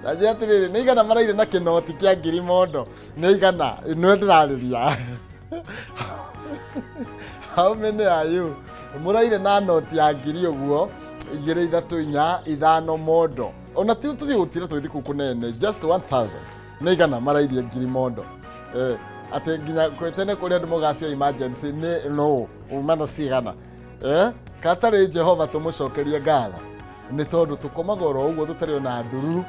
Na njĩra atĩrĩrĩ, nĩ igana maraire na kĩnoti kĩa ngiri mondo? Nĩ igana nĩwe ndĩrarĩria. How many are you mũraire na noti ya ngiri ũguo igĩrĩ, ithatũ, inya, ithano mondo? Ona ti tũthiĩ gũtira tũgĩthiĩ kũu kũnene, just 1000. Nĩ igana marairie ngiri mondo? Atĩ nginya kwĩ tene kũrĩa andũ mogaga cia emergency nĩ no uma na cigana? Katarĩ Jehova tũmũcokerie ngatho nĩ tondũ tũkomaga oro ũguo tũtarĩ ona ndururu,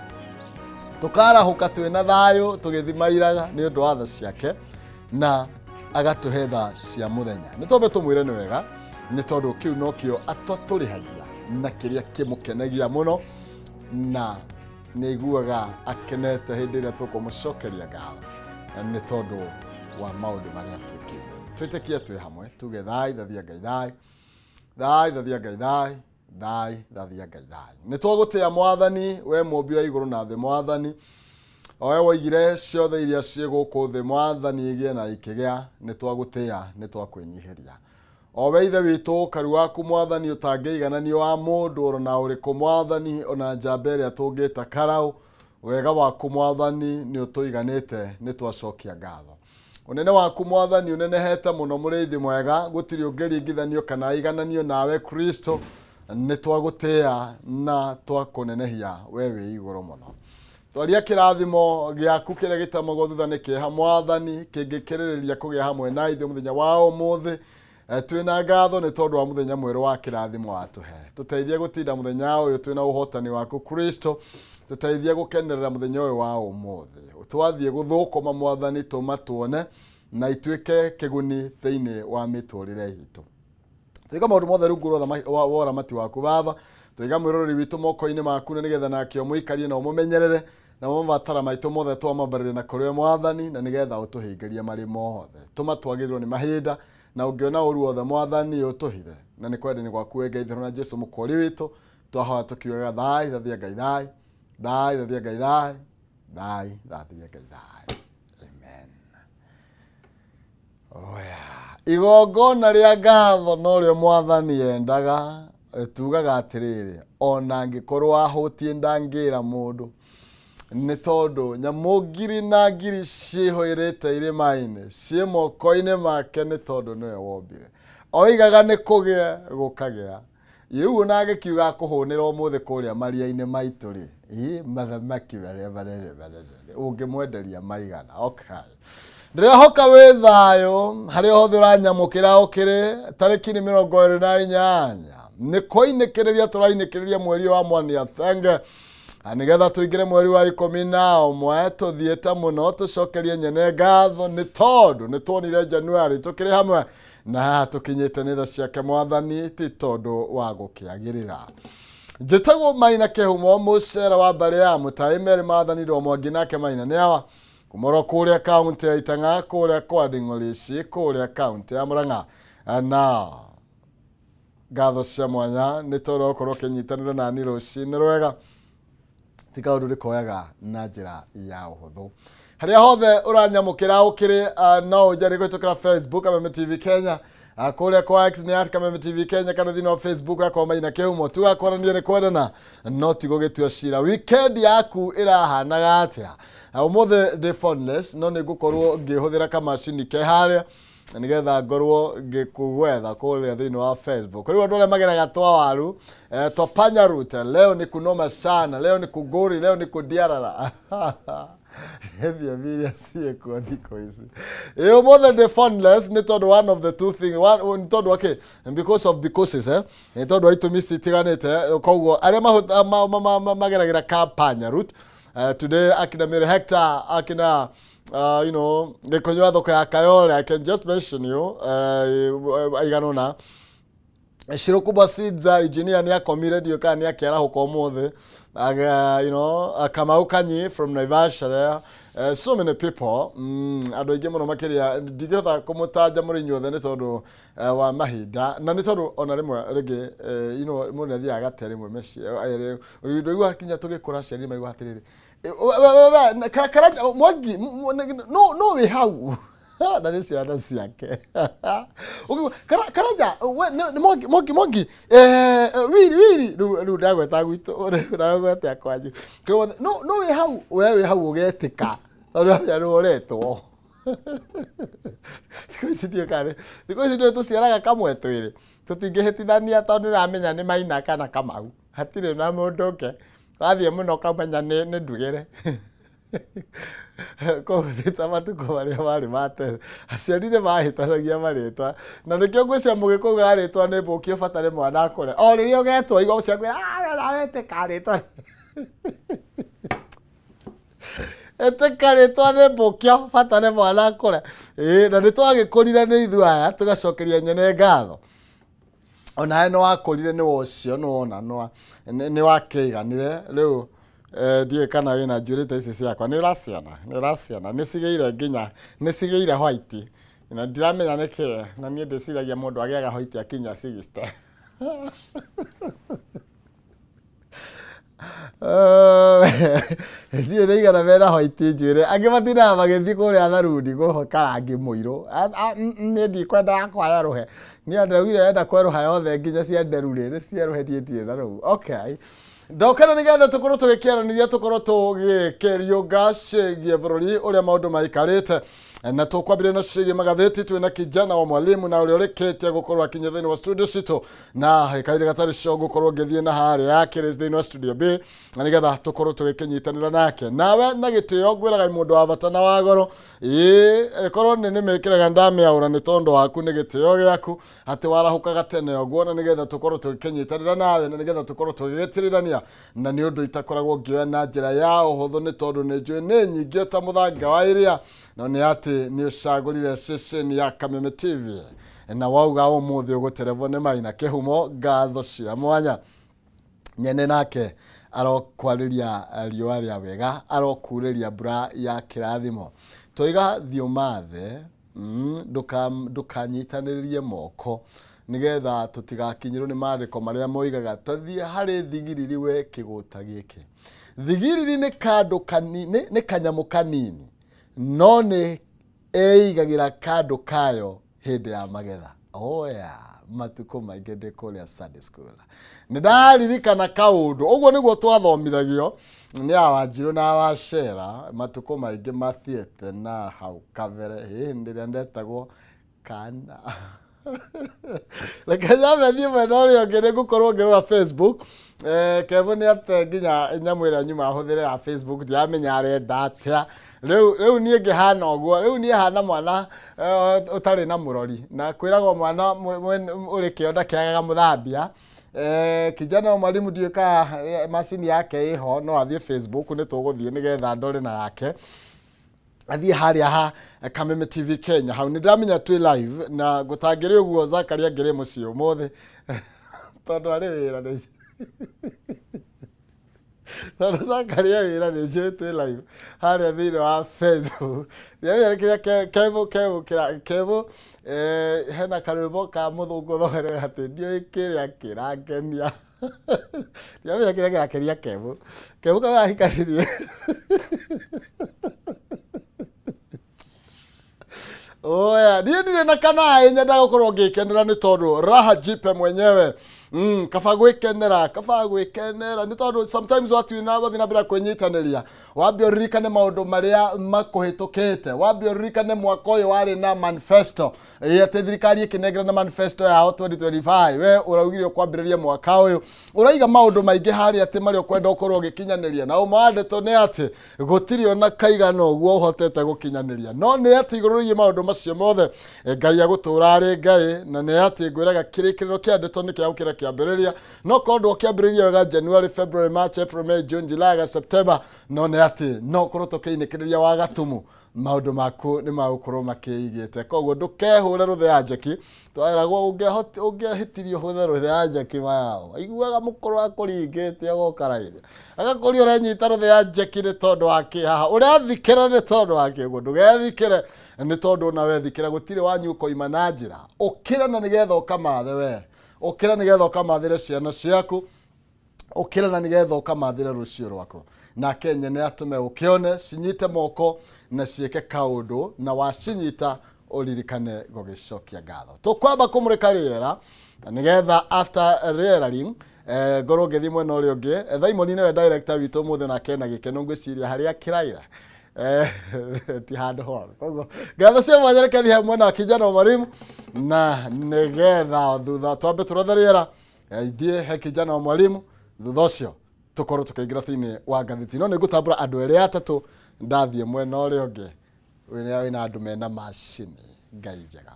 tũkarahũka twĩna thayũ, tũgĩthiĩ mairaga nĩ ũndũ wa tha ciake, na agatũhe tha cia mũthenya. Nĩ twambe tũmwĩre nĩ wega, nĩ tondũ kĩu nokĩo atatũrĩhagia na kĩrĩa kĩmũkenagia mũno, na nĩ aiguaga akenete hĩndĩ ĩrĩa tũkũmũcokeria ngatho nĩ tondũ wa maũndũ marĩa twĩkĩte. Twĩtĩkie twĩ hamwe, tuge thai thathia Ngai, thai thai thathia Ngai, thai thai thathia Ngai, thai. Nĩ twagũtĩa Mwathani, we mũmbi wa igũrũ na thĩ. Mwathani, o we woigire ciothe iria ciĩ gũkũ thĩ, Mwathani, igĩe na ikĩgĩa, nĩ twagũtĩa, nĩ twakwĩnyihĩria. O we Ithe witũ, karu waku Mwathani ũtangĩigananio wa mũndũ ona ũrĩkũ, Mwathani, ona njamba ĩrĩa tũngĩta karaũ, wega waku Mwathani nĩ ũtũiganĩte, nĩ twacokia ngatho. Ũnene waku Mwathani ũnenehete mũno, mũrĩithi mwega, gũtirĩ ũngĩringithanio kana aigananio nawe. Kristo, nĩ twagũtĩa na twakũnenehia, we wĩ igũrũ mũno. Twaria kĩrathimo gĩaku kĩrĩa gĩtamagwo thutha nĩ kĩeha, Mwathani, kĩngĩkĩrĩrĩria kũgĩa hamwe na ithuĩ mũthenya wa ũmũthĩ. Twĩna ngatho nĩ tondũ wa mũthenya mwerũ wa kĩrathimo watũhe. Tũteithie gũtinda mũthenya ũyũ twĩna ũhotani waku Kristo, tũteithie gũkenerera mũthenya ũyũ wa ũmũthĩ. Twathiĩ gũthũkũma, Mwathani, tũma tuone na ituĩke kĩguni thĩinĩ wa mĩtũrĩre itũ. Tũiga maũndũ mothe rungu rwa ũramati waku, Baba. Tũiga mwĩroreri witũ moko-inĩ maku, na nĩgetha nake ũmũikarie na ũmũmenyerere, namo mabatara maitũ mothe twamambarĩre na kũrĩ we Mwathani, na nĩgetha ũtũhingĩrie marĩ mothe. Tũma twagĩrĩrwo nĩ mahinda, na ũngĩona ũru wothe, Mwathani, ũtũhithe, na nĩ kwenda-inĩ gwaku we Ngai na Jesu mũkũri witũ twahoya tũkiugaga thai thathia Ngai, thai thai thathia Ngai, thai thai thathia Ngai, thai. Amen. Oya, igongona rĩa ngatho norĩo Mwathani endaga. Tugaga atĩrĩrĩ, ona angĩkorwo ahũtiĩ ndangĩra mũndũ, nĩ tondũ nyamũ ngiri na ngiri ciĩhũrĩte irĩma-inĩ ciĩ moko-inĩ make, nĩ tondũ nĩwe wombire. Oigaga nĩ kũgĩe, gũkagĩa. Rĩu ona agĩkiuga akũhũnĩra ũmũthĩ kũrĩa maria-inĩ maitũ rĩ, ĩ mathamaki marĩa manene manene ũngĩmwenderia maigana? Okay, ndĩrehoka wĩ thayũ harĩa hothe ũranyamũkĩra. Ũkĩrĩ tarĩki nĩ 28, nĩ kũinĩkĩrĩria tũrainĩkĩrĩria mweri wa Mwania Thenge, na nĩgetha tũingĩre mweri wa 11 tũthiĩte mũno tũcokerie nyene ngatho, nĩ tondũ nĩ tuonire January tũkĩrĩ hamwe na haha tũkinyĩte nĩ tha ciake Mwathani, ti tondũ wa gũkĩagĩrĩra. Njĩtagwo Maina Kĩhumo, mũcera wa mbarĩ ya Mũtai Meri Maathani Mwangi, nake Maina nĩ awa kumoro kũrĩa kaunti ya Itang'a, kũrĩa kwa Nding'orici, kũrĩa kaunti ya Murang'a. Na ngatho cia mwanya nĩ tondũ ũkorwo ũkĩnyitanĩra nani rũcinĩ rwega, ti kaũndũ rĩkoyaga na njĩra ya ũhũthũ. Harĩa hothe ũranyamũkĩra ũkĩrĩ, no ũnjarie kũhĩtũkĩra Facebook Kameme TV Kenya, kũrĩa kwa X nĩ @KamemeTV Kenya, kana thĩinĩ wa Facebook yakwa Maina Kĩhumo. Tugakwarania nĩ kwendana no ti gũgĩtua cira. Weekend yaku ĩrahanaga atĩa? Ũmũthĩ ndĩ phoneless, no nĩ ngũkorwo ngĩhũthĩra kamacini ke harĩa nĩgetha ngorwo ngĩkũgwetha kũrĩa thĩinĩ wa Facebook. Rĩu andũ arĩa mageraga twa waru, twa panya route, leo ni kunoma sana, leo ni kugori, leo ni kudiarara thiomi iria ciĩkuo thikũ ici. Ĩ ũmũthĩ ndĩ phoneless nĩ tondũ one of the two thing one, nĩ tondũ okay, because of because nĩ tondũ wa itũmi citiganĩte. Koguo arĩa mageragĩra ka panya route, today akina Mary Hector, akina gĩkũnyua thoko ya Kayole, I can just mention you aigana ũna. Shiro Kubwa Seeds, engineer nĩ akomire, ndiũ kana nĩ akĩarahũka ũmũthĩ. Kamau Kanyi from Naivasha there, so many people, andũ aingĩ mũno makĩria ndingĩhota kũmũtanja mũrĩ inyuothe nĩ tondũ wa mahinda, na nĩ tondũ ona rĩmwe rĩngĩ mũndũ nĩ athiaga agate rĩmwe meciria. Ndũigua kinya tũgĩkũra aciari maigua atĩrĩrĩ, Karanja Mwangi, no wĩ hau. Na nĩ ciana ciake. Karanja we nĩ Mwangi Mwangi wiri wiri rĩu ndagweta gwitũ rĩu ndagweta kwanyu. No wĩ hau we wĩ hau ũgetĩka tondũ amenya nĩ ũretwo. Thikũ ici ndiũĩ kana thikũ ici nĩũĩ tũciaraga kamwe twĩrĩ tũtingĩhĩtithania tondũ nĩũramenya nĩ Maina kana Kamau hatirĩ na mũndũ ũngĩ wathiĩ mũno ũkamenya nĩ ndugĩre. Koguo ti ta matukũ marĩa marĩ ma tene aciari nĩ mahĩtanagia marĩtwa na nĩkĩo ngwĩciria mũgĩkũyũ ugaga rĩtwa nĩ mbũki ũbatare mwana akũre o rĩrĩa ũgetwo igua ũcio akwĩra wetĩka rĩtwa ĩtĩka rĩtwa nĩ mbũkio bata nĩ mwana akũre. Ĩĩ na nĩ twagĩkũrire nĩ ithuĩ aya tũgacokeria nyene ngatho. Onawe nĩ wakũrire nĩ ũcio nĩ wona nĩ wakĩiganire rĩu ndiũĩ kana wĩna njuĩrĩ ta ici ciakwa nĩ ũraciona nĩ ũraciona nĩ cigĩire nginya nĩ cigĩire white na ndiramenya nĩkĩ na niĩ ndĩciragia mũndũ agĩaga white akinya 60. Ndiũĩ nĩ aigana mena white njuĩrĩ angĩ matindaga magĩthiĩ kũrĩa tharuni kũhaka rangi mũirũ. Niĩ ndikwenda yakwa yerũhe niĩ ndaugire enda kwerũha yothe nginya cia nderu rĩ nĩ cierũhe niĩ ndirĩ na rũu. Okay. Ndokana nĩgetha tũkorwo tũgĩkĩaranĩria tũkorwo tũgĩkĩriũnga ciĩgiĩ bũrũri ũrĩa maũndũ maikarĩte na tũkwambĩrĩria na ciĩgiĩ magathĩti twĩna kijana wa mwalimu na ũrĩa ũrĩkĩtie gũkorwo akinya thĩinĩ wa studio citũ na kahinda gatarĩ co ngũkorwo ngĩthiĩ na harĩa akĩrĩ thĩinĩ wa studio B na nĩgetha tũkorwo tũgĩkĩnyitanĩra nake nawe na gĩtĩo ngwĩraga mũndũ wa bata na wa goro ĩĩ ĩkorwo nĩ nĩmĩkĩraga ndamĩaũra nĩ tondũ waku nĩ gĩtĩo gĩaku atĩ warahũkaga tene ũguo na nĩgetha tũkorwo tũgĩkĩnyitanĩra nawe na nĩgetha tũkorwo tũgĩgĩtirithania na nĩ ũndũ itakoragwo ngĩoya na njĩra ya ũhũthũ nĩ tondũ nĩ njũĩ nĩ nyingĩ ta mũthanga wa iria no nĩ atĩ nĩ ũcagũrire ceceni ya Kameme TV na wauga ũmũthĩ ũgũterevwo nĩ Maina Kĩhumo ngatho cia mwanya nyene nake arokwarĩria riũa rĩa wega arokurĩria mbura ya kĩrathimo toiga thiĩ ũmathe ndũkanyitanĩrĩrie moko nĩgetha tũtigakinyĩrwo nĩ maandĩko marĩa moigaga tathiĩ harĩ thigiriri we kĩgũta gĩkĩ. Thigiriri nĩ kandũ kanini nĩ kanyamũ kanini no nĩ ĩigagĩra kandũ kayo hĩndĩ ya magetha. Oya matukũ maingĩ ndĩ kũrĩa Sunday school nĩ ndaririkana kaũndũ ũguo nĩguo twathomithagio nĩ awanjirũ na awacera matukũ maingĩ mathiĩte na hau kabere hĩndĩ ĩrĩa ndetagwo kana. Reke nyambe thiĩ mwena ũrĩa ũngĩ nĩ ngũkorwo ngĩrora Facebook. Kevo nĩ ate nginya nyamũ ĩrĩa nyuma ahũthĩre ya Facebook ndiramenya arenda atĩa. Rĩu niĩ ngĩhana ũguo rĩu niĩ hana mwana ũtarĩ na mũrori na kwĩragwo mwana ũrĩ kĩonda kĩagaga mũthambia. Kijana wa mwalimu ndiũĩ kana macini yake ĩho no athiĩ Facebook nĩ tũgũthiĩ nĩgetha ndore na yake athiĩ harĩa ha Kameme TV Kenya hau nĩ ndĩramenya twĩ live na gũtangĩrĩ ũguo Zakaria ngĩrĩ mũciĩ ũmũthĩ tondũ arĩ wĩra nĩ tondũ Zakaria wĩra nĩ njũĩ twĩ live harĩa thĩinĩ wa Facebook ndiramenya kĩrĩa Kevo Kevo Kevo hena karwĩmbo ka mũthũngũ thogere atĩ ndiũĩ kĩrĩa kĩrangenia ndiramenya kĩrĩa kĩrakeria Kevo Kevo karahikanirie. Oya, niĩ ndirĩ na kanaĩ nyendaga gũkorwo ngĩkenera nĩ tondũ raha jipe mwenyewe. Kaba gwĩkenera kaba gwĩkenera nĩ tondũ sometimes wathiĩ na mbere kwĩnyitanĩria wambe ũririkane maũndũ marĩa makũhĩtũkĩte wambe ũririkane mwaka ũyũ warĩ na manifesto atĩ thirikari ĩkĩnengera na manifesto yao 2025 we ũraugire ũkwambĩrĩria mwaka ũyũ ũraiga maũndũ maingĩ harĩa atĩ marĩa ũkwenda ũkorwo ũgĩkinyanĩria na ũma wa ndeto nĩ atĩ gũtirĩ ona kaigana ũguo ũhotete gũkinyanĩria no nĩ atĩ igũrũ rĩgiĩ maũndũ macio mothe Ngai agũtũra arĩ Ngai na nĩ atĩ ngwĩraga kĩrĩkĩrĩro kĩa ndeto nĩ kĩa gũkĩra kĩambĩrĩria no korwo ndũkĩambĩrĩria wega January, February, March, April, May, June, July, August, September no nĩ atĩ no ũkorwo tũkĩinĩkĩrĩria wa gatumu maũndũ maku nĩ magũkorwo makĩigĩte koguo ndũkehũre rũthe ya njeki tweragwo ũngĩahĩtirie ũhũre rũthe ya njeki mayao aiguaga mũkũrũ akũringĩte agokaraire agakũria ũrenyita rũthe ya njeki nĩ tondũ wa kĩ haha ũrethikĩra nĩ tondũ wa kĩ ũguo ndũgethikĩre nĩ tondũ ona wethikĩra gũtirĩ wanyu ũkoima na njĩra ũkĩra na nĩgetha ũkamathe we ũkĩra nĩgetha ũkamathĩre ciana ciaku ũkĩra na nĩgetha ũkamathĩre rũciũ rwaku nake nyene atũme ũkĩone cinyite moko na ciĩke kaũndũ na wacinyita Uririkane gũgĩcokia ngatho. Tũkwamba kũmũrĩka rĩera nĩgetha after rĩera rĩu ngorwo ngĩthiĩ mwena ũrĩa ũngĩ. Thaimoni nĩwe director witũ ũmũthĩ nake ena gĩkeno ngwĩciria harĩa kĩraira ti handũ horu. Koguo ngatho cia mwanya reke thiĩ mwena wa kijana wa mwalimu na nĩgetha thutha twambe tũrothe rĩera ithiĩ he kijana wa mwalimu, thutha ũcio tũkorwo tũkĩingĩra thĩinĩ wa ngathĩti. No nĩngũtambũra andũ erĩ atatũ ndathiĩ mwena ũrĩa ũngĩ wĩna andũ mena macini. Ngai njega.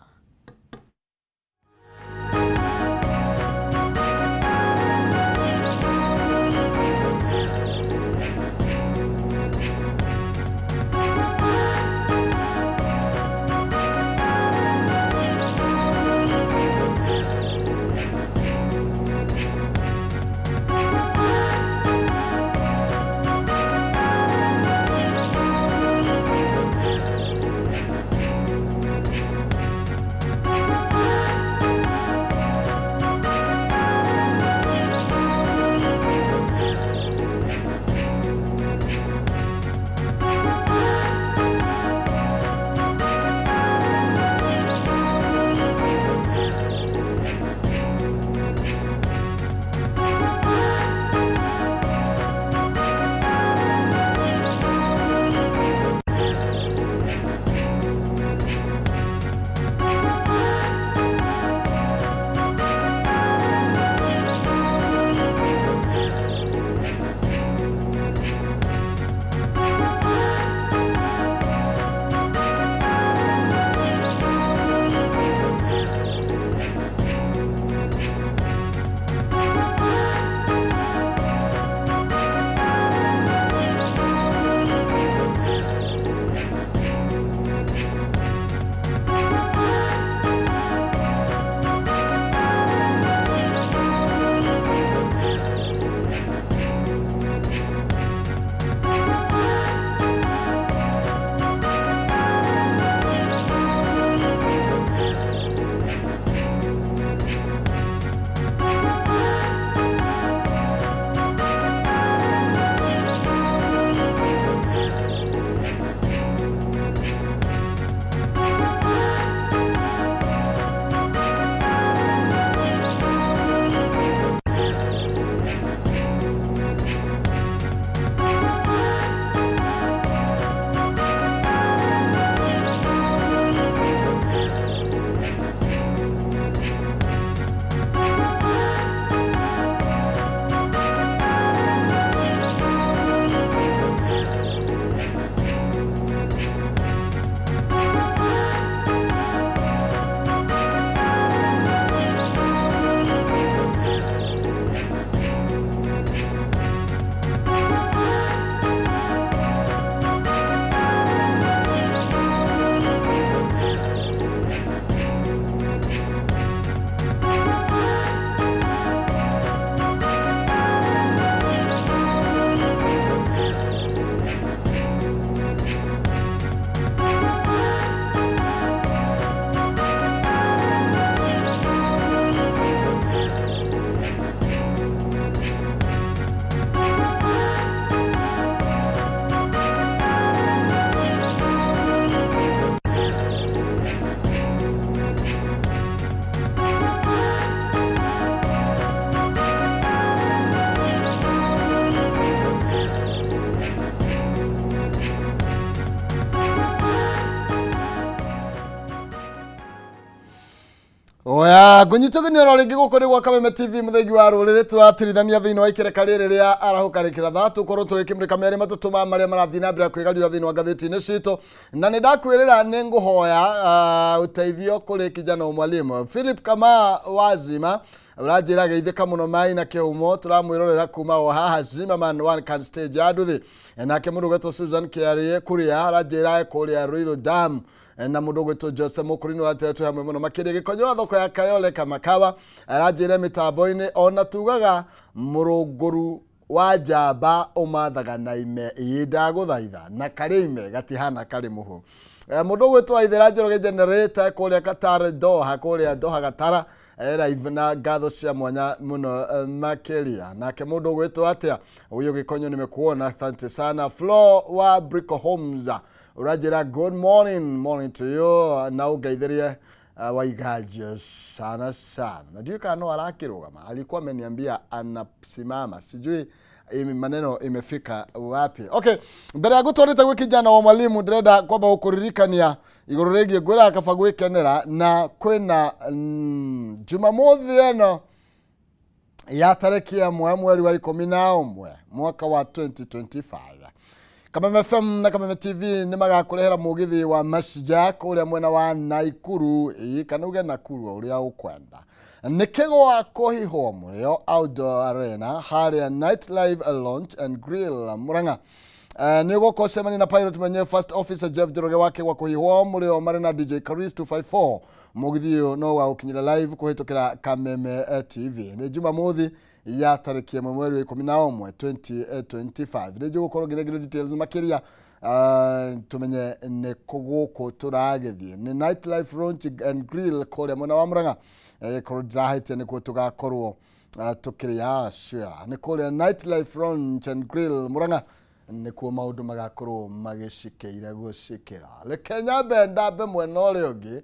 Oya, ngũnyitwo nĩ oro rĩngĩ gũkũ nĩ gwa Kameme TV mũthengi wa rũrĩrĩ tũratirithania thĩinĩ wa ikereka rĩrĩ rĩa arahũka rĩkĩratha tũkorwo tũgĩkĩmũrĩka merĩ matatũ ma marĩa marathiĩ na mbere kwĩgarũra thĩinĩ wa ngathĩti-inĩ citũ na nĩ ndakwĩrĩra nĩ ngũhoya ũteithio kũrĩ kijana mwalimu Philip Kama Wazima ũranjĩra geithĩka mũno mai na kĩhumo tũramwĩrorera kuma o haha Zimmerman one can stage ya nduthi nake mũndũ ũgwĩtwo Susan Kĩarie Kuria aranjĩra kũrĩa Ruiru Dam na mũndũ ũgwĩtwo Jose Mũkũrinũ ũratwĩ hamwe mũno makĩria gĩkonyo thoko ya Kayole Kamakawa aranjĩra mĩtambo-inĩ ona tugaga mũrũngũru wa njamba ũmathaga na ime ĩ ndagũthaitha na karĩ ime gatihana karĩ mũhu mũndũ ũgwĩtwo Aithĩra Njoroge generator kũrĩa Qatar Doha kũrĩa Doha Gatara live na ngatho cia mwanya mũno makĩria nake mũndũ ũgwĩtwo atĩa ũyũ gĩkonyo nimekuona asante sana Flo wa Brico Homes Ũranjĩra good morning, morning to you, na ũngeithĩrie waigaji sana sana. Na ndiũĩ kana no arakĩrũgama, alikuwa ameniambia anasimama, sijui imi maneno imefika wapi. Okay, mbere ya gũtwarĩte gwĩ kijana wa mwalimu, ndĩrenda kwamba gũkũririkania igũrũ rĩgiĩ ngwĩraga kaba gwĩkenera na kwĩna Jumamothi ĩno ya tarĩki 1 mweri wa 11 mwaka wa 2025. Kameme FM na Kameme TV nĩ magakũrehera mũgithi wa Mashujaa kũrĩa mwena wa Naikuru, ĩĩ kana uge Nakuru ũrĩa ũkwenda. Nĩ kĩgwa kũhihwo mũrĩo Outdoor Arena harĩa Night Live Lounge and Grill Murang'a. Nĩ ũgũka ũcemanie na pilot mwenyewe First Officer Jeff Njoroge wake wa kũhihwo mũrĩo marĩ na DJ Caris 254. Mũgithi ũyũ no wagũkinyĩra live kũhĩtũkĩra Kameme TV. Nĩ Jumamothi ya tarĩki 1 mweri wa 11 2025. Nĩ njũgũkorwo ngĩnengerwo details makĩria, tumenye nĩ kũ gũkũ tũragĩthiĩ. Nĩ Night Life Lounge and Grill kũrĩa mwena wa Murang'a. Korwo ndirahĩtia nĩkuo tũgakorwo tũkĩrĩa share. Nĩ kũrĩa Night Life Lounge and Grill Murang'a nĩkuo maũndũ magakorwo magĩcikĩire gũcikĩra. Reke nyambe ndambe mwena ũrĩa ũngĩ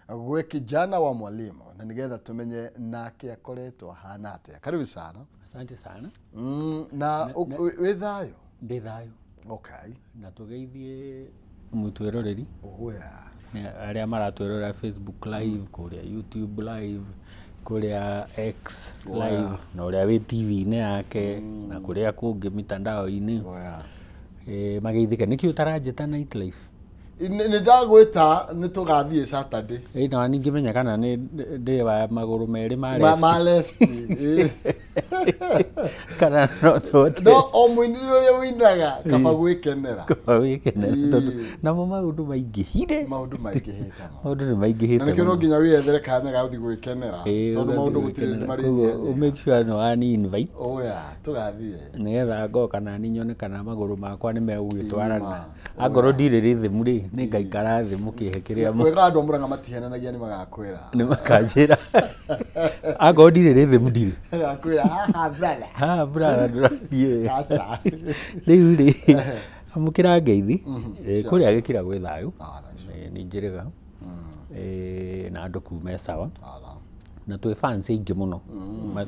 gwĩ kijana wa mwalimu na nĩgetha tumenye nake akoretwo ahana atĩa. Karibu sana. Asante sana. Na wĩ thayũ? Ndĩ thayũ. Okay. Na tũgeithie mũtwĩroreri. Oya. Arĩa maratwĩrorera Facebook live, kũrĩa YouTube live, kũrĩa X live, na ũrĩa wĩ TV-inĩ yake, na kũrĩa kũngĩ mitandao-inĩ. Oya. Mageithĩke. Nĩkĩ ũtaranjĩta Night Life? Nĩ ndagwĩta nĩ tũgathiĩ Saturday. Ĩ na ningĩmenya kana nĩ ndĩ wa magũrũ merĩ ma Ma left. Ma left. Kana no tũhote. No o mũini ũrĩa ũinaga kaba gwĩkenera. Kaba gwĩkenera tondũ Ĩĩ. namo maũndũ maingĩhire. Maũndũ maingĩhĩte mũno. Maũndũ nĩ maingĩhĩte Na nĩkĩo no mũno. nginya wĩyethere kanya ga gũthiĩ gwĩkenera. Ĩĩ, Tondũ ũgathiĩ maũndũ gũtirĩ gwĩkenera. nĩ Koguo marĩ. make sure nĩ wani invite. Oya, tũgathiĩ. Nĩgetha ngoka nani nyone kana magũrũ makwa nĩ megũgĩtwarana. Ĩma. Angorwo ndirĩ rhythm rĩ, nĩ ngaikara thĩ mũkĩhe kĩrĩa Wega andũ a Murang'a matihenanagia nĩ magakwĩra. Nĩ makanjĩra. Angorwo ndirĩ rhythm ndirĩ. Magakwĩra haha brother. Ha brother ndũrathiĩ. Acha. Rĩu rĩ, amũkĩra ngeithi. Kũrĩa gĩkira gwĩ thayũ. Ah, nice. Nĩ njĩrĩga. Na andũ kuu me sawa. Ala. Na twĩ fans aingĩ mũno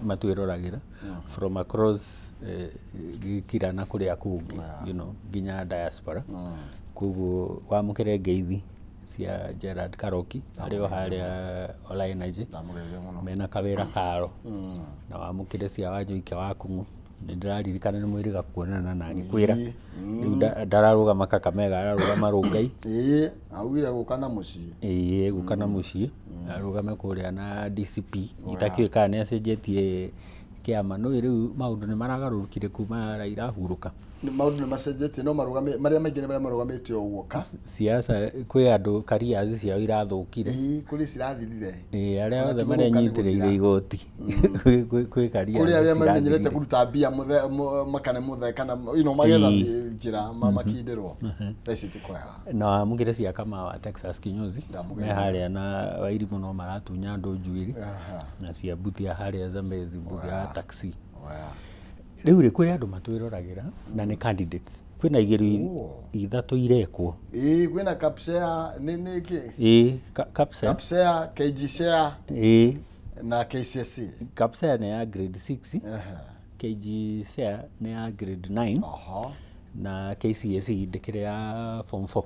matwĩroragĩra from across gĩkira na kũrĩa kũngĩ, you know, nginya diaspora. Koguo wamũkĩre ngeithi cia Gerard Karoki arĩ o harĩa Ola Energy. Ndamũgeithia mũno. Mena kawĩra karo. Na wamũkĩre cia Wanjoike wa Kung'u. Nĩ ndĩraririkana nĩ mwĩrĩga kuonana na ngĩkwĩra. Rĩu ndararũgama Kakamega, ararũgama Rongai. Ĩĩ, augire gũka na mũciĩ. Ĩĩ, gũka na mũciĩ. Arũgame kũrĩa na DCP. Itakĩũĩ kana nĩ acenjetie kĩama. Nĩũĩ rĩu maũndũ nĩ maragarũrũkire kuma Raila ahurũka. Maũndũ nĩ macenjetie no marũgame marĩa maingĩ nĩ marĩa marũgamĩte o ũguo ka. Siasa kwĩ andũ careers ciao irathũkire. Ĩĩ, kũrĩ cirathirire. Ĩĩ, arĩa Ona othe ti gũthũka nĩ marenyitĩrĩire gũthira. igoti. Kwĩ careers Kũrĩ arĩa mamenyerete cirathirire. kũruta mbia makane mũthe kana you know, magetha Ĩĩ. njĩra makindĩrwo. Thaa ici ti kwega. Na wamũkĩre cia Kamau wa Texas kinyozi. Ndamũgeithia. Me harĩa na Wairimũ no maratunya andũ njuĩrĩ. Aha. Na cia Mbuthia harĩa Zambezi, Mbuthia wa taxi. Oya. Rĩu rĩ, kwĩ andũ matwĩroragĩra na nĩ candidates. Kwĩna igerio Oh. ithatũ irekwo. Ĩĩ, kwĩna Kapsea nĩ nĩ kĩ? Ĩĩ, Kapsea. Kapsea, KG Share Ĩĩ. na KCSE. Kapsea nĩ ya grade 6. Aha. KG Share nĩ ya grade 9. Aha. Na KCSE ndĩkĩrĩ ya form 4.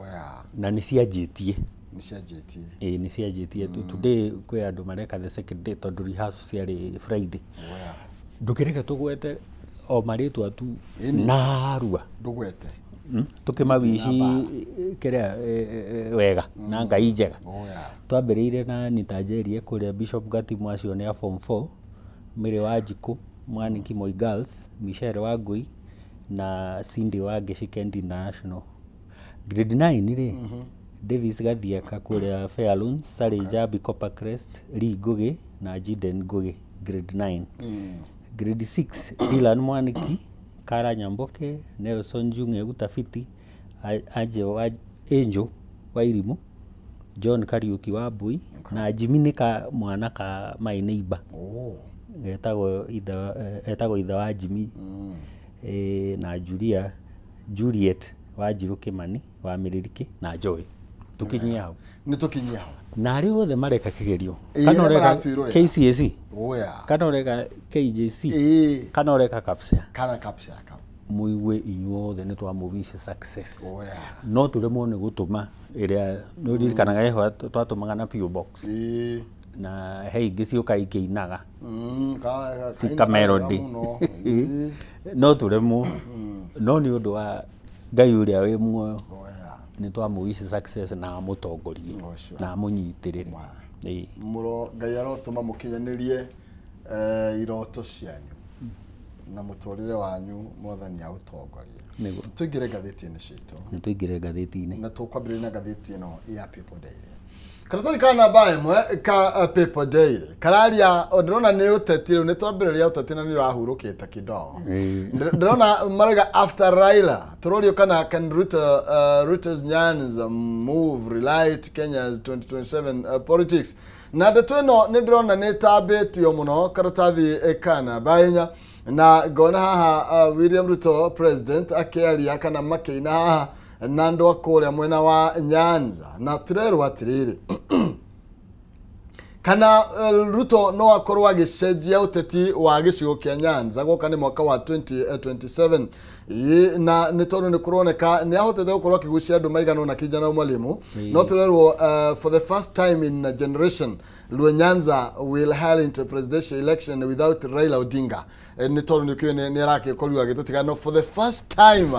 Oya. Na nĩ cianjĩtie. Nĩ cianjĩtie. Ĩĩ, nĩ cianjĩtie. Today kwĩ andũ mareka the second day tondũ rehearsal ciarĩ Friday. Oya. Ndũkĩreke tũgwete o marĩtwa tu Ĩni. narua. Ndũgwete. Tũkĩmawici kĩrĩa wega na Ngai njega. Oya. Twambĩrĩire na Nita Njerie kũrĩa Bishop Gatimu acio nĩ a form 4, Mary Wanjikũ, Mwaniki Moi Girls, Michelle Wangui na Cindy Wangeci Kent International. Grade 9 rĩ, Davis Gathiaka kũrĩa Fairlawn, Sally Njambi Copper Crest, Lee Ngugi na Jiden Ngugi grade 9. Grade 6 Dylan Mwaniki, Kara Nyamboke, Nelson Njung'e Utafiti, Aje wa Angel Wairimu, John Kariuki wa Mbui na Jimmy nĩ ka mwana ka my neighbor. Oh. Etagwo ithe wa Jimmy. Na Julia Juliet Wanjiru Kimani wa Miririki na Joy. Tukinyie hau. Nĩ tũkinyie hau. Na arĩa othe mareka kĩgerio, Ĩĩ, kana arĩa ũreka maratwĩrorera. KCSE, Oya. kana ũreka KJC, Ĩĩ. kana ũreka KAPSEA, Kana kapsa kau. Mũigue inyuothe nĩ twamũwish success. Oya. No tũremwo nĩ gũtũma ĩrĩa nĩ ũririkanaga ĩho twatũmaga na PO Box, Ĩĩ. na he ingĩ ciũka ikĩinaga Cika cika melody. Ĩĩ. No tũremwo, no nĩ ũndũ wa Ngai ũrĩa wĩ muoyo, Oya. nĩ twamũwish success na amũtongorie Oh, sure. na amũnyitĩrĩre. Wow. Ĩĩ. Mũro Ngai arotũma mũkinyanĩrie iroto cianyu na mũtũrĩre wanyu, Mwathani aũtongorie. Nĩguo. Tũingĩre ngathĩti-inĩ citũ. Nĩ tũingĩre ngathĩti-inĩ. Na tũkwambĩrĩria na ngathĩti ĩno ya People Daily. Karatathi ka namba 1 ka People Daily kararia o ndĩrona nĩ ũteti. Rĩu nĩ twambĩrĩria ũteti na nĩ ũrahurũkĩte kidogo. Ĩĩ. Ndĩrona marauga after Raila, tũrorio kana can Ruto's Nyanza move relight Kenya's 2027 politics. Na ndeto ĩno nĩ ndĩrona nĩ ĩtambĩtio mũno karatathi ka namba 4, na ngona haha William Ruto president akĩaria kana makĩina haha na andũ a kũrĩa mwena wa Nyanza, na tũrerwo atĩrĩrĩ kana Ruto no akorwo agĩcenjia ũteti wa gĩcigo kĩa Nyanza gwoka nĩ mwaka wa 2027. Ĩĩ, na nĩ tondũ nĩ kũroneka nĩ ahotete gũkorwo akĩgucia andũ maigana ũna, kijana mwalimu. No tũrerwo for the first time in a generation, Luo Nyanza will head into a presidential election without Raila Odinga. Nĩ tondũ nĩ kĩũĩ nĩ aragĩkorirwo agĩtũtiga, no for the first time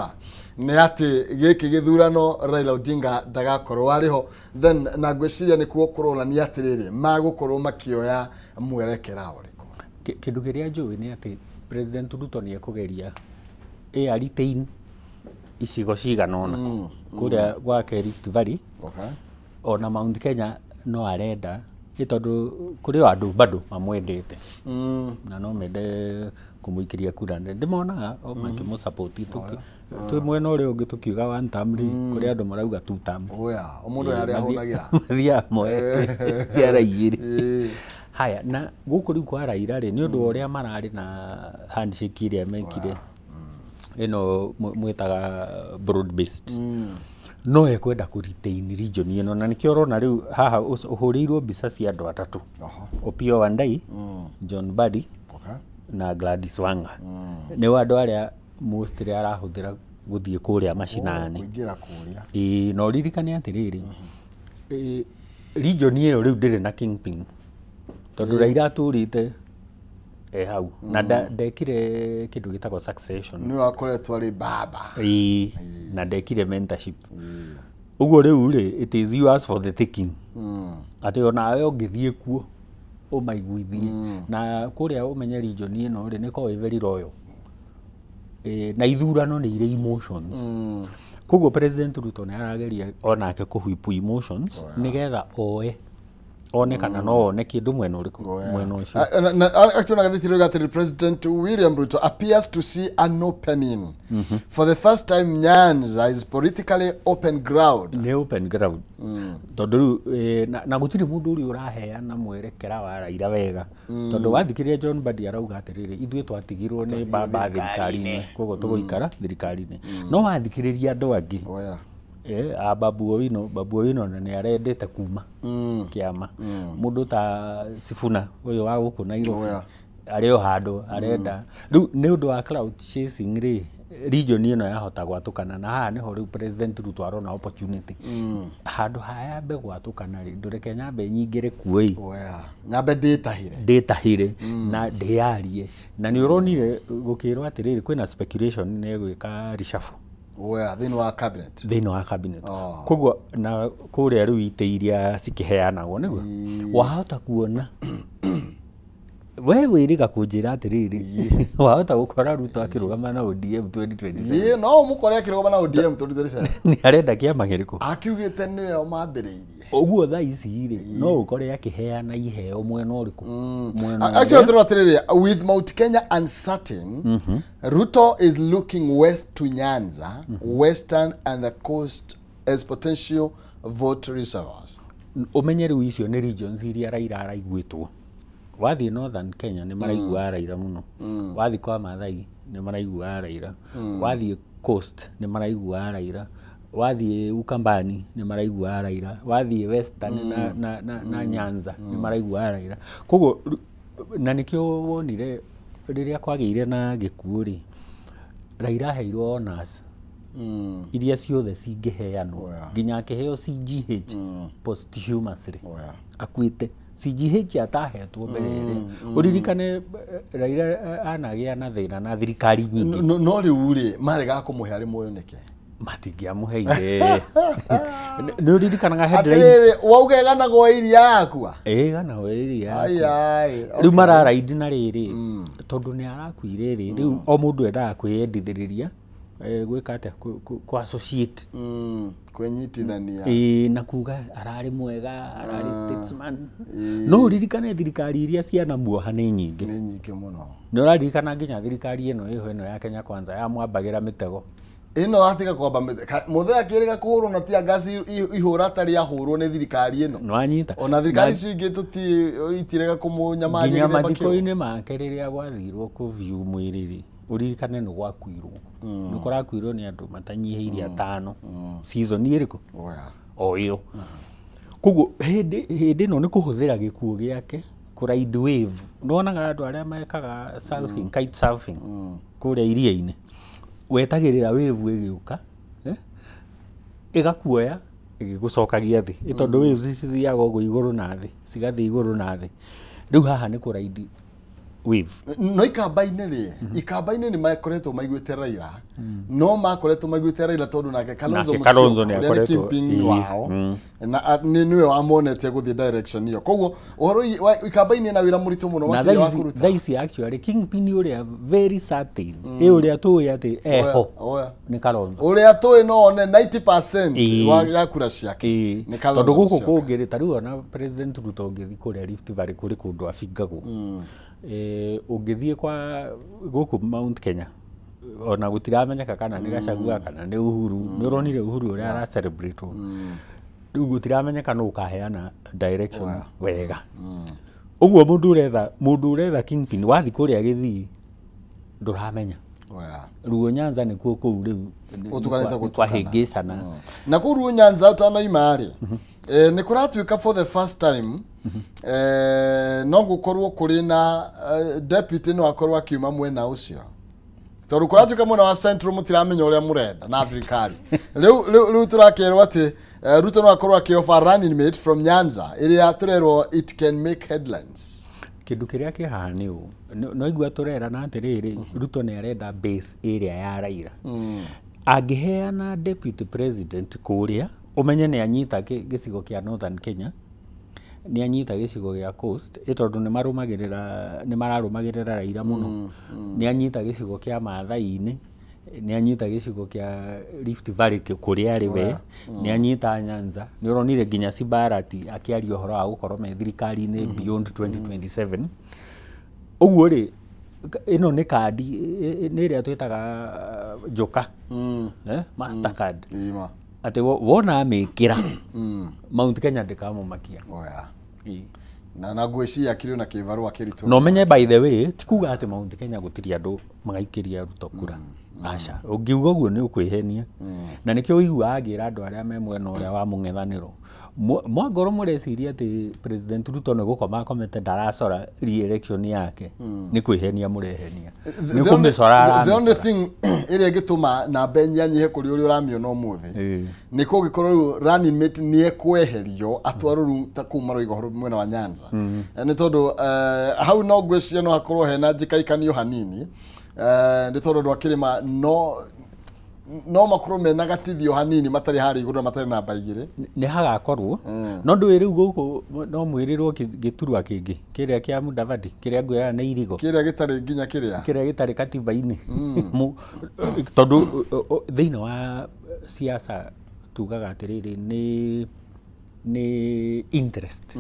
nĩ atĩ gĩkĩ gĩthurano Raila Odinga ndagakorwo arĩ ho. Then na ngwĩciria nĩkuo kũronania atĩrĩrĩ magũkorwo makĩoya mwerekera ũrĩkũ. Kĩndũ kĩrĩa njũĩ nĩ atĩ President Ruto nĩ ekũgeria ĩ a retain icigo cigana ũna kũrĩa gwake Rift Valley, ona Mount Kenya no arenda, ĩ tondũ kũrĩ o andũ bado mamwendete na no mende kũmũikĩria kura. Nĩ ndĩmonaga o makĩmũ-support. Twĩ mwena ũrĩa ũngĩ tũkiuga one term rĩ, kũrĩ andũ marauga two term. Oya, o mũndũ harĩa ahũnagĩra. Mathiaga moete ciara 2. Ĩĩ. Haya, na gũkũ rĩu kwa Raila rĩ, nĩ ũndũ wa ũrĩa mararĩ na handshake ĩrĩa mekire ĩno mwĩtaga broad based, no ekwenda kũ retain region ĩno, na nĩkĩo ũrona rĩu haha ũhũrĩirwo mbica cia andũ atatũ: Opiyo Wandayi, John Mbadi na Gladys Wanga. Nĩo andũ arĩa mostly arahũthĩra gũthiĩ kũrĩa macinani. Kũingĩra kũrĩa. Ĩĩ, na ũririkane atĩrĩrĩ, region ĩyo rĩu ndĩrĩ na kingpin, tondũ Raila atũrĩte e hau na ndekire kĩndũ gĩtagwo succession. Nĩwe akoretwo arĩ baba. Ĩĩ, na ndekire mentorship. Ũguo rĩu rĩ, it is yours for the taking, atĩ onawe ũngĩthiĩ kuo ũmaiguithie na kũrĩa ũmenye region ĩno rĩ nĩ ĩkoragwo ĩ very loyal. Na ithurano nĩ irĩ emotions. Koguo President Ruto nĩ arageria onake kũhwipu emotions nĩgetha oe one kana no one kĩndũ mwena ũrĩkũ, mwena ũcio. Actually, na gatheti rĩu atĩrĩ, President William Ruto appears to see an opening. For the first time, Nyanza is politically open ground. Nĩ open ground, tondũ rĩu na gũtirĩ mũndũ ũrĩa ũraheana mwerekera wa Raila wega, tondũ wathikĩrĩria John Mbadi arauga atĩrĩrĩ, ithuĩ twatigirwo nĩ baba thirikari-inĩ, koguo tũgũikara thirikari-inĩ. No wathikĩrĩria andũ angĩ, a Babu Owino, Babu Owino na nĩ arendete kuma kĩama. Mũndũ ta Sifuna ũyũ wa gũkũ Nairobi arĩ o handũ arenda. Rĩu nĩ ũndũ wa clout chasing rĩ, region ĩno yahota gwatũkana, na haha nĩho rĩu President Ruto arona opportunity. Handũ ha yambe gwatũkana rĩ, ndũreke nyambe nyingĩre kuo ĩ. Oya. Nyambe ndĩtahire. Ndĩtahire na ndĩyarie. Na nĩ ũronire gũkĩrwo atĩrĩrĩ, kwĩna speculation nĩ egwĩka reshuffle. Oya, thĩinĩ wa cabinet. Thĩinĩ wa cabinet. Oh. Koguo na kũrĩa rĩu itĩ iria cikĩheanagwo nĩguo wahota kuona we wĩrĩga kũnjĩra atĩrĩrĩ, wahota gũkora Ruto akĩrũgama na ODM 2027. Ĩĩ, no ũmũkore akĩrũgama na ODM 2027. Nĩ arenda kĩama kĩrĩkũ? Akiugĩte nĩyo mambĩrĩirie. Ũguo thaa ici rĩ, no ũkore akĩheana iheo mwena ũrĩkũ, mwena Actually, ũrĩa tũrona atĩrĩrĩ, with Mount Kenya uncertain, Ruto is looking west to Nyanza, Western and the coast as potential vote reservoirs. Ũmenye rĩu icio nĩ regions iria Raila araiguĩtwo. Wathiĩ Northern Kenya nĩ maraiguaga Raila mũno, wathiĩ kwa Maathai nĩ maraiguaga Raila, wathiĩ Coast nĩ maraiguaga Raila, wathiĩ Ukambani nĩ maraiguaga Raila, wathiĩ Western na Nyanza nĩ maraiguaga Raila. Koguo na nĩkĩo wonire rĩrĩa kwagĩire na gĩkuũ rĩ, Raila aheirwo honors iria ciothe cingĩheanwo, nginya akĩheo CGH posthumously. Akuĩte CGH atahetwo mbere ĩrĩa. Ũririkane Raila anagĩa na thĩna na thirikari nyingĩ. No rĩu rĩ maregaga kũmũhe arĩ muoyo nĩkĩ? Matingĩamũheire. Nĩ ũririkanaga headline? Atĩrĩrĩ, wauga ĩganagwo iria yakua? Ĩĩ, ĩganagwo iria yakua. Rĩu mararaindi na rĩrĩ, tondũ nĩ arakuire rĩ, rĩu o mũndũ endaga kwĩyendithĩrĩria, gwĩka atĩa, kũ associate. Kwĩnyitithania. Ĩĩ, na kuga ararĩ mwega, ararĩ statesman. No ũririkane thirikari iria cianamuoha nĩ nyingĩ. Nĩ nyingĩ mũno. Nĩ ũraririkana nginya thirikari ĩno ĩho ĩno ya Kenya Kwanza yamwambagĩra mĩtego. Ĩno atiga kwamba mĩtego. Mũthee akĩrĩga kũhũrwo na tear gas ihũra ta rĩahũrwo nĩ thirikari ĩno. Nĩwanyita. Ona thirikari icio ingĩ itirega kũmũnyamaria nginya gĩthemba kĩu. Mathiko-inĩ make rĩrĩa gwathirwo kũview mwĩrĩ rĩ, ũririkane nĩ gwakuirwo. Nĩ kũrakuirwo nĩ andũ matanyihĩire atano. Season ĩrĩkũ? O ĩyo. Koguo hĩndĩ ĩno nĩ kũhũthĩra gĩkuũ gĩake kũ ride wave. Nĩwonaga andũ arĩa mekaga surfing, kite surfing kũrĩa iria-inĩ. Wetagĩrĩra wave ĩgĩũka, ĩgakuoya ĩgĩgũcokagia thĩ. Ĩ tondũ waves cithiaga ũguo igũrũ na thĩ, cigathiĩ igũrũ na thĩ. Rĩu haha nĩ kũ ride wave. No ikamba-inĩ rĩ, ikamba-inĩ nĩ makoretwo maiguĩte Raila. No makoretwo maiguĩte Raila tondũ nake Kalonzo Kalonzo Musyoka, nĩ ũrĩa nĩ akoretwo, kingpin wao, na nĩwe wamonetie gũthiĩ direction ĩyo. Koguo ũhoro ikamba-inĩ na wĩra mũritũ mũno makĩria wa kũruta. Thaa ici actually kingpin ũrĩa very certain, ĩ ũrĩa tũĩ atĩ eho nĩ Kalonzo. Ũrĩa tũĩ no one 90% ya kura ciake nĩ Kalonzo Tondũ gũkũ Musyoka. kũngĩ rĩ, ta rĩu ona President Ruto ũngĩthiĩ kũrĩa Rift Valley kũrĩ kũndũ abingagwo. Ũngĩthiĩ kwa gũkũ Mount Kenya ona gũtiramenyeka kana nĩ Gachagua kana nĩ Uhuru. Nĩ ũronire Uhuru ũrĩa ara celebrate. Rĩu gũtiramenyeka nũ ũkaheana direction wega. Ũguo mũndũ ũretha kingpin wathiĩ kũrĩa Gĩthii ndũramenya. Ruo Nyanza nĩkuo kũu rĩu Ũtukanĩte gũtukana. kwahĩngĩcana. Na kũu Ruo Nyanza ũtanaima rĩ, nĩ kũratuĩka for the first time, no gũkorwo kũrĩ na deputy no akorwo akiuma mwena ũcio. Tondũ kũratuĩka mwena wa Central mũtiramenya ũrĩa mũrenda na thirikari. Rĩu tũrakerwo atĩ Ruto no akorwo akĩoffer running mate from Nyanza ĩrĩa tũrerwo it can make headlines. Kĩndũ kĩrĩa kĩ haha nĩ ũũ, no igua tũrerana atĩrĩrĩ, Ruto nĩ arenda base ĩrĩa ya Raila. Angĩheana deputy president kũrĩa, ũmenye nĩ anyita gĩcigo kĩa Northern Kenya, nĩ anyita gĩcigo gĩa Coast, ĩ tondũ nĩ mararũmagĩrĩra Raila mũno. Nĩ anyita gĩcigo kĩa Maathai-inĩ, nĩ anyita gĩcigo kĩa Rift Valley kũrĩa arĩ we, nĩ anyita Nyanza. Nĩ ũronire nginya Simbarati akĩaria ũhoro wa gũkorwo me thirikari-inĩ beyond 2027. Ũguo rĩ, ĩno nĩ kandi, nĩ ĩrĩa twĩtaga njoka, Mastercard. Atĩ wona amĩkĩra, Mount Kenya ndĩkamũmakia. Na ngwĩciria akĩrĩ na kĩbarũa kĩritũ. Na ũmenye by the way, ti kuga atĩ Mount Kenya gũtirĩ andũ magaikĩria Ruto kura. Aca, ũngiuga ũguo nĩ ũkwĩhenia. Na nĩkĩo ũiguaga ngĩra andũ arĩa me mwena ũrĩa wa mũng'ethanĩro. Mwangorwo mũreciria atĩ President Ruto nĩ gũkoma akomete ndaracora re-election yake, nĩ kwĩhenia mũrehenia. Nĩ kũmĩcora The only aramĩcora. thing ĩrĩa ĩngĩtũma namba ĩnyihanyihe kũrĩ ũrĩa ũramĩona ũmũthĩ, nĩ kũngĩkorwo rĩu running mate nĩ ekweherio atwarwo rĩu ta kũu maroiga ũhoro mwena wa Nyanza. Nĩ tondũ hau no ngwĩciria no hakorwo hena njĩkaikanio hanini, nĩ tondũ andũ a kĩrĩma no makorwo mena gatithio hanini matarĩ harĩa igũrũ na matarĩ namba igĩrĩ. Nĩ hagakorwo. No ndũĩ rĩu gũkũ no mwĩrĩrwo gĩturwa kĩngĩ kĩrĩa kĩa Mudavadi, kĩrĩa ngwĩraga nĩ irigo. Kĩrĩa gĩtarĩ nginya kĩrĩa. Kĩrĩa gĩtarĩ katiba-inĩ. Tondũ thĩinĩ wa siasa tugaga atĩrĩrĩ nĩ interest.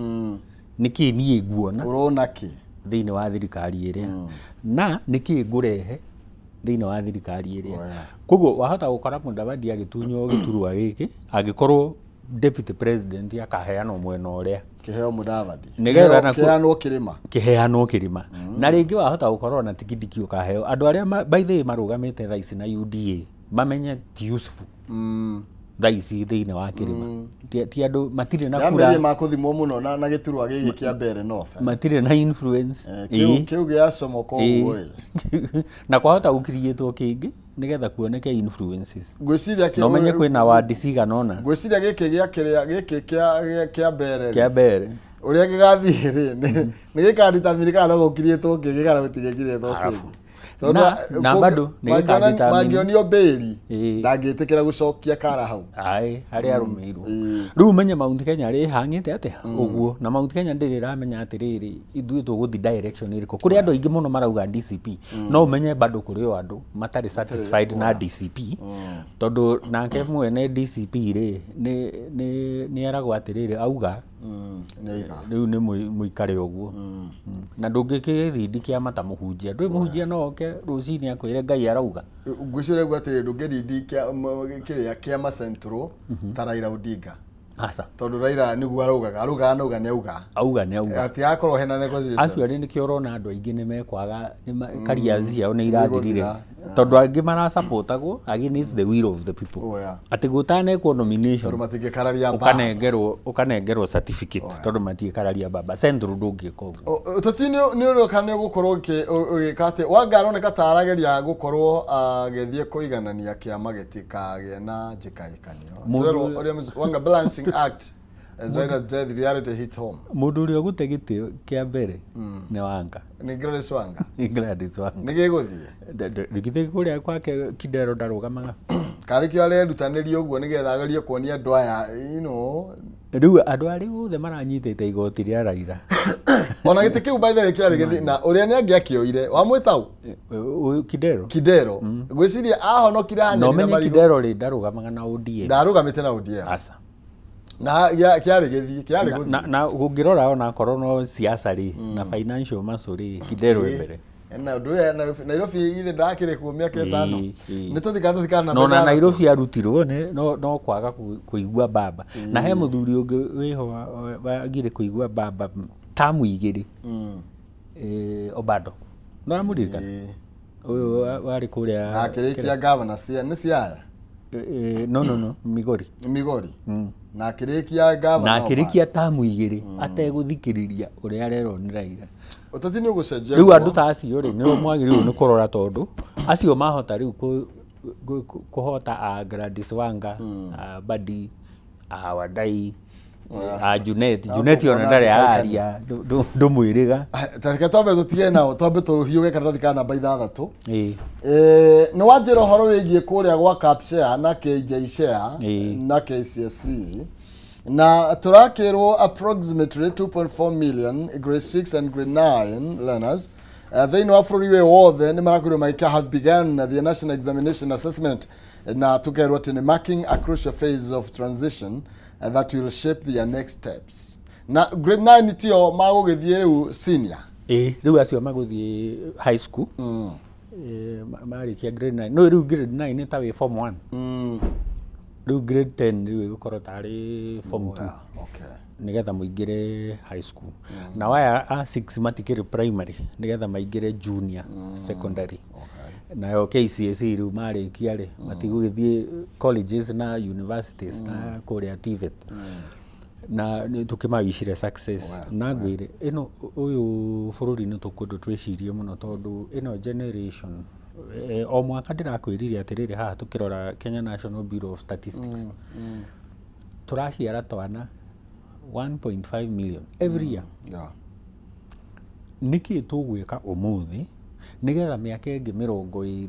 Nĩkĩ niĩ nguona Ũrona kĩ? thĩinĩ wa thirikari ĩrĩa. Na nĩkĩ ngũrehe thĩinĩ wa thirikari ĩrĩa. Koguo wahota gũkora Mudavadi agĩtunywo gĩturwa gĩkĩ angĩkorwo deputy president akaheanwo mwena ũrĩa. Kĩheo Mudavadi. Nĩgetha nakuo Kĩheanwo kĩrĩma. Kĩheanwo kĩrĩma. Na rĩngĩ wahota gũkorwo na tikindiki ũkaheo. Andũ arĩa by the way marũgamĩte thaa ici na UDA Mamenye ti Yusufu. Thaa ici thĩinĩ wa kĩrĩma. Ti andũ matirĩ na kura. Yambĩrĩrie makũthimwo mũno na gĩturwa gĩkĩ kĩa Mbeere North. Matirĩ na influence. Kĩu gĩacomoka ũguo ĩ. Na kwahota gũkiriĩtwo kĩngĩ nĩgetha kuoneke influences. Ngwĩciria No menye kwĩna wadi cigana ũna. Ngwĩciria gĩkĩ gĩa kĩrĩa gĩkĩ kĩa Mbeere. Kĩa Mbeere. Ũrĩa gĩgathiĩ rĩ nĩ gĩkaditamini kana no gũkiriĩtwo kĩngĩ kana gũtigĩkiriĩtwo kĩngĩ. Na bado nĩ gĩkaditamini. Mangĩonio mbĩri ndangĩtĩkĩra gũcokia kara hau. Aĩ harĩa arũmĩirwo. Rĩu ũmenye Mount Kenya rĩ hang'ĩte atĩa ũguo na Mount Kenya ndĩrĩ ĩramenya atĩrĩrĩ ithuĩ tũgũthiĩ direction ĩrĩkũ. Kũrĩ andũ aingĩ mũno marauga DCP no ũmenye bado kũrĩ o andũ matarĩ satisfied na DCP tondũ nake mwene DCP rĩ nĩ eragwo atĩrĩrĩ auga rĩu nĩ mũikare ũguo na ndũngĩkĩrindi kĩama ta mũhunjia. Ndũĩ mũhunjia no oke rũcinĩ akwĩre Ngai arauga. Ngwĩciria ũguo atĩrĩ ndũngĩrindi kĩrĩa kĩama Central ta Raila Odinga. Aca. Tondũ Raila nĩguo araugaga, araugaga na auga nĩ auga. Auga nĩ auga. Hatigakorwo hena negotiations. Actually nĩkĩo ũrona andũ aingĩ nĩ mekwaga careers ciao nĩ irathirire. Tondũ angĩ marasupportagwo against the will of the people. Atĩ gũtanekwo nomination. Tondũ matingĩkararia baba. Ũkanengerwo certificate tondũ matingĩkararia baba. Central ndũngĩka ũguo. Ũteti nĩ ũroka nĩ ũgũkorwo ũgĩka atĩ Wanga aroneka ta arageria gũkorwo agĩthiĩ kũiganania kĩama gĩtikagĩe na njĩkaĩkanio. Wanga balancing act as Raila's death reality hit home. Mũndũ ũrĩa ũgũte gĩtĩ kĩa mbere nĩ Wanga. Nĩ Gladys Wanga. Nĩ Gladys Wanga. Nĩ gĩgũthiĩ. Githĩ kũrĩa kwake Kidero ndarũgamaga. Karĩ kĩo arerutanĩria ũguo nĩgetha agerie kuonia andũ aya, you know. Rĩu andũ arĩa othe maranyitĩte igoti rĩa Raila. Ona gĩtĩ kĩu by the way kĩarĩ gĩthĩ na ũrĩa nĩ angĩakĩoire wamwĩta ũ? Kidero. Kidero. Ngwĩciria ahonokire hanyeni na na marigũ. No menye Kidero rĩ ndarũgamaga na ODM. Ndarũgamĩte na ODM. Aca. Na kĩarĩ gĩthiĩ, kĩarĩ gũthiĩ. Na ũngĩrora ona akorwo no siasa rĩ na financial muscle rĩ Kidero e mbere. Na ũndũ ũyũ Nairobi githĩ ndakĩrĩ kuo mĩaka ĩtano. Nĩ tũthika na no na Nairobi arutirwo nĩ no kwaga kũigua baba. Na he mũthuri ũngĩ wĩho wagire kũigua baba tamu igĩrĩ. Obado. No aramũririkana? Ũyũ warĩ kũrĩa akĩrĩkia governor nĩ Siaya? No Migori. Migori. Na akĩrĩkia governor. Na akĩrĩkia tamu igĩrĩ ategũthikĩrĩria ũrĩa arerwo nĩ Raila. Ũteti nĩ ũgũcenjia. Rĩu andũ ta acio rĩ nĩo mwagĩrĩirwo nĩ kũrora tondũ acio mahota rĩu kũhota a Gladys Wanga, a Badi, a Wadai, a Junet. Junet ona ndarĩ araria ndũmwĩrĩga. Tareke twambe tũtige nao twambe tũhiũge karatathi ka namba 6. Nĩ wanjĩra ũhoro wĩgiĩ kũrĩa gwa Capshare na KJ Share na KCSE. Na turakĩrwo approximately 2.4 million grade 6 and grade 9 learners thĩinĩ wa bũrũri wĩ wothe nĩ marakwĩrwo magĩka have begun the national examination assessment na tũkerwo atĩ nĩ marking a crucial phase of transition that will shape their next steps. Na grade 9 tio magũgĩthiĩ rĩu senior. Rĩu acio magũthiĩ high school. Marĩkia grade 9. No rĩu grade 9 nĩ ta wĩ form 1. Rĩu grade 10 rĩu ĩgũkorwo tarĩ form 2. Okay. Nĩgetha mũingĩre high school. Na waya a 6 matikĩrĩ primary nĩgetha maingĩre junior secondary. Nayo KCSE rĩu marĩkia rĩ matigũgĩthiĩ colleges na universities na kũrĩa TVET. Na tũkĩmawicire success. Na ngwĩre ĩno ũyũ bũrũri nĩ tũkũndũ twĩcirie mũno tondũ ĩno generation o mwaka ndĩrakwĩrire atĩrĩrĩ haha tũkĩrora Kenya National Bureau of Statistics tũraciara twana 1.5 million every year. Nĩkĩ tũgwĩka ũmũthĩ nĩgetha mĩaka ĩngĩ 20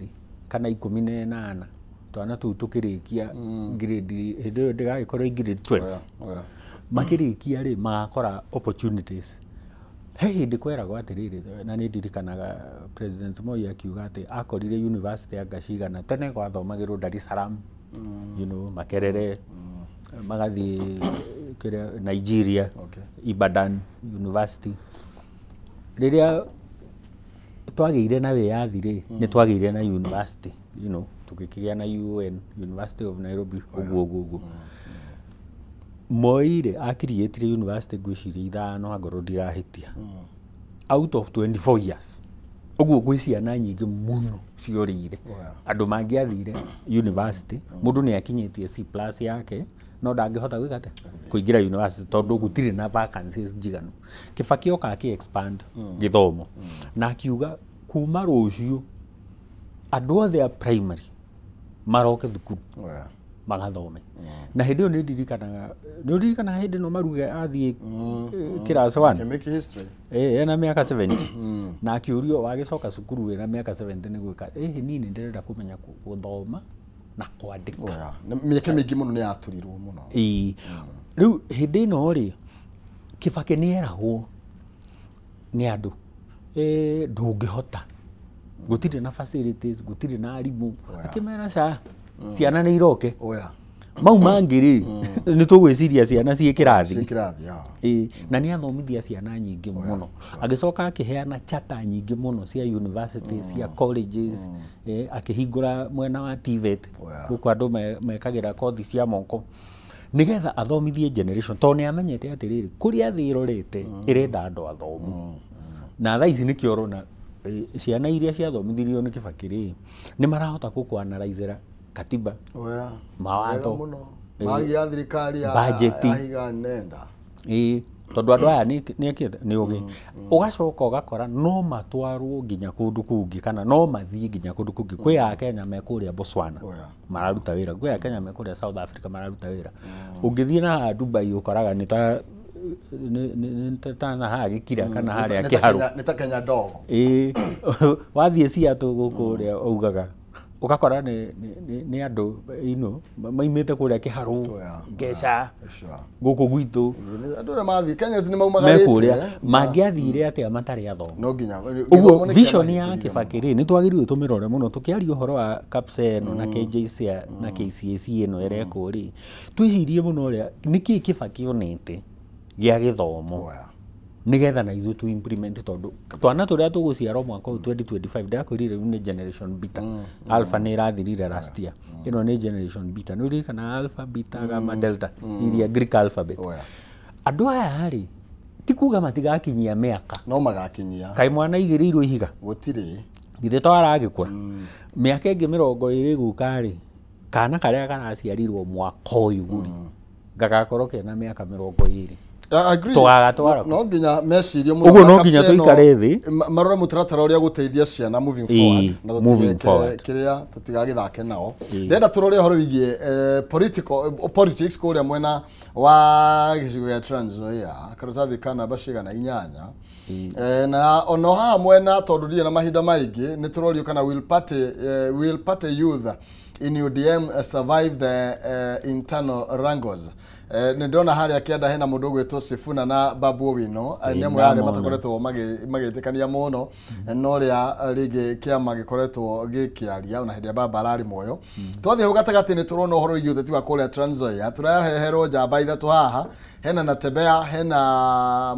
kana 18 twana tũu tũkĩrĩkia grade hĩndĩ ĩyo ndĩgagĩkorwo grade 12 makĩrĩkia rĩ magakora opportunities. He hĩndĩ kweragwo atĩrĩrĩ na nĩ ndirikanaga President Moi akiuga atĩ akorire university anga cigana tene gwathomagĩrwo Dar es Salaam, you know, Makerere, magathiĩ kĩrĩa Nigeria, Ibadan University. Rĩrĩa twagĩire na wĩyathi rĩ nĩ twagĩire na university, you know, tũgĩkĩgĩa na UN, University of Nairobi, ũguo ũguo ũguo. Moi rĩ akiriĩtire university ngwĩciria 5 angorwo ndirahĩtia. Out of 24 years Ũguo gwĩ ciana nyingĩ mũno ciorĩire. Andũ mangĩathire university, mũndũ nĩ akinyĩtie C plus yake no ndangĩhota gwĩka atĩa, kũingĩra university tondũ gũtirĩ na vacancies njiganu. Kibaki oka akĩ expand gĩthomo na akiuga kuma rũciũ andũ othe a primary maroke thukuru magathome. Na hĩndĩ ĩyo nĩ ndirikanaga, nĩ ũririkanaga hĩndĩ ĩno Maruge athiĩ class 1? Can make history. Ena mĩaka 70 na akĩũrio wagĩcoka cukuru wĩna mĩaka 70 nĩ gwĩka ĩhĩ, niĩ nĩ ndĩrenda kũmenya gũthoma na kwandĩka. Mĩeke mĩingĩ mũno nĩ yatũrirwo mũno. Ĩĩ. Rĩu hĩndĩ ĩno rĩ, Kibaki nĩ eragwo nĩ andũ ndũngĩhota, gũtirĩ na facilities, gũtirĩ na arimũ. Akĩmera ca ciana nĩ iroke. Mau mangĩ rĩ, nĩ tũgwĩciria ciana ciĩ kĩrathi. Ĩĩ, na nĩ athomithia ciana nyingĩ mũno. Agĩcoka akĩheana chata nyingĩ mũno cia university, cia colleges, akĩhingũra mwena wa TVET, gũkũ andũ mekagĩra kothi cia moko nĩgetha athomithie generation, tondũ nĩ amenyete atĩrĩrĩ, kũrĩa thĩ ĩrorete ĩrenda andũ athomu. Na thaa ici nĩkĩo ũrona ciana iria ciathomithirio nĩ Kibaki rĩ, nĩ marahota gũkũ-analyzera katiba, mawatho, magia thirikari ya budget, ya nenda. Ĩĩ, tondũ andũ aya nĩ ũgĩ. Ũgacoka ũgakora no matwarwo nginya kũndũ kũngĩ, kana no mathiĩ nginya kũndũ kũngĩ. Kwĩ a Kenya me kũrĩa Botswana mararuta wĩra, kwĩ a Kenya me kũrĩa South Africa mararuta wĩra. Ũngĩthiĩ na haha Dubai ũkoraga nĩ ta na haha Gĩkira kana harĩa Kĩharũ. Nĩ ta Kenya ndogo. Ĩĩ, wathiĩ Seattle gũkũ ũrĩa augaga ũgakora nĩ andũ ino maimĩte kũrĩa Kĩharũ, Ngeca, gũkũ gwitũ. Andũ arĩa mathiĩ Kenya nĩ maumagarĩte. Mekũrĩa mangĩathire atĩa matarĩ athomu. No nginya. Ũguo vision ya Kibaki rĩ, nĩ twagĩrĩirwo tũmĩrore mũno tũkĩaria ũhoro wa KAPSEA ĩno na KJC na KCAC ĩno ĩrekwo rĩ, twĩcirie mũno ũrĩa nĩkĩĩ Kibaki onete gĩa gĩthomo nĩgetha na ithuĩ tu implement, tondũ twana tũrĩa tũgũciarwo mwaka ũyũ 2025 ndakwĩrire rĩu nĩ generation beta. Alpha nĩ ĩrathirire last year, ĩno nĩ generation beta. Nĩ ũririkanaga alpha, beta, gamma, delta, iria Greek alphabet. Andũ aya rĩ, ti kuga matigakinyia mĩaka, no magakinyia. Kaĩ mwana aigĩrĩirwo ihiga? Gũtirĩ. Githĩ to aragĩkũra? Mĩaka ĩngĩ 20 gũka rĩ, kana karĩa karaciarirwo mwaka ũyũ rĩ, gagakorwo kena mĩaka 20. Tũgagatwara. No nginya mecirie mũno. Ũguo no nginya tũikare thĩ marore mũtaratara ũrĩa gũteithia ciana moving forward, na tũtigeke kĩrĩa tũtigagĩthake nao. Ndĩrenda tũrore ũhoro wĩgiĩ political politics kũrĩa mwena wa gĩcigo gĩa Trans Nzoia, karatathi ka namba cigana 8. Na ono haha mwena tondũ ndirĩ na mahinda maingĩ, nĩ tũrorio kana will party youth in UDM survive the internal wrangles. Nĩ ndĩrona harĩa kĩanda hena mũndũ ũgwĩtwo Sifuna na Babu Owino, nĩ amwe arĩa matakoretwo magĩtĩkania mũno no ũrĩa rĩngĩ kĩama gĩkoretwo gĩkĩaria ona hĩndĩ ya baba ararĩ muoyo. Twathiĩ hau gatagatĩ nĩ tũrona ũhoro wĩgiĩ ũteti wa kũrĩa Trans Nzoia, tũraheherwo njamba ithatũ haha, hena Natembeya, hena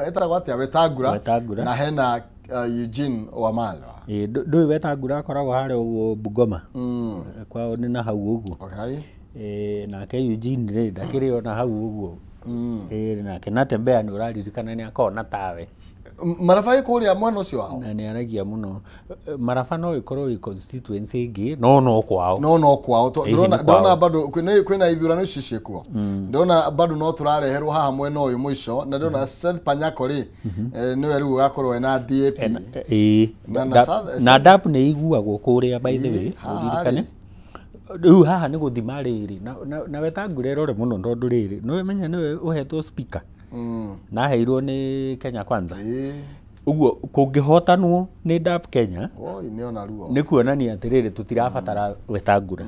etagwo atĩa, Wetangula, na hena Eugene Wamalwa. Ndũĩ Wetangula akoragwo harĩa ũguo Bungoma, kwao nĩ na hau ũguo. Nake Eugene rĩ, ndakĩrĩ ona hau ũguo. Nake Natembeya nĩ ũraririkana nĩ akoragwo na tawe. Maraba ĩ kũrĩa mwena ũcio wao? Na nĩ aragia mũno. Maraba no ĩkorwo ĩ constituency ĩngĩ, no no kwao. No no kwao. Ndĩrona bado kwĩna ithurano ici ciĩkuo. Ndĩrona bado no tũrareherwo haha mwena ũyũ mũico, na ndĩrona Seth Panyako rĩ, nĩwe rĩu ũgakorwo ena DAP. Na DAP nĩ iguagwo kũrĩa by the way, ũririkane. Rĩu haha nĩ gũthima rĩrĩ, na Wetangula ĩrore mũno tondũ rĩrĩ, nĩ ũmenye nĩwe ũhetwo speaker. Na aheirwo nĩ Kenya Kwanza. Ũguo kũngĩhotanwo nĩ DAP Kenya, nĩ kuonania atĩrĩrĩ tũtirabatara Wetangula.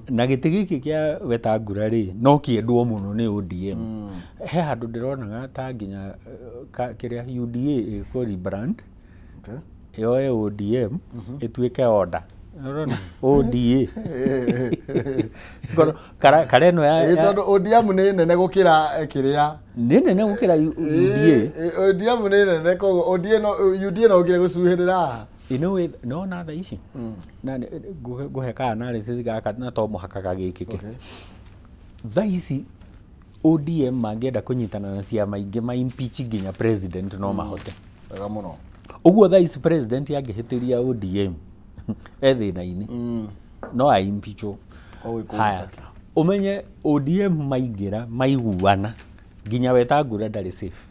Na gĩtĩ gĩkĩ kĩa Wetangula rĩ, no kĩendwo mũno nĩ ODM. He handũ ndĩronaga ta nginya kĩrĩa UDA ĩkũ rebrand, yoe ODM ĩtuĩke order. ODA. Kare ĩno ya tondũ ODM nĩ nene gũkĩra kĩrĩa, nĩ nene gũkĩra UDA. ODM nĩ nene, koguo ODA no UDA no ũkĩre gũcuhĩrĩra. Ĩno no na thaa ici na ngũhe ka analysis gaka na to mũhaka gagĩkĩke. Thaa ici ODM mangĩenda kũnyitana na ciama ingĩ ma impeach nginya president no mahote. Wega mũno. Ũguo thaa ici president angĩhĩtĩria ODM e thĩna-inĩ, no aimpichwo. Haya, ũmenye ODM maingĩra maiguana nginya Wetangula ndarĩ safe.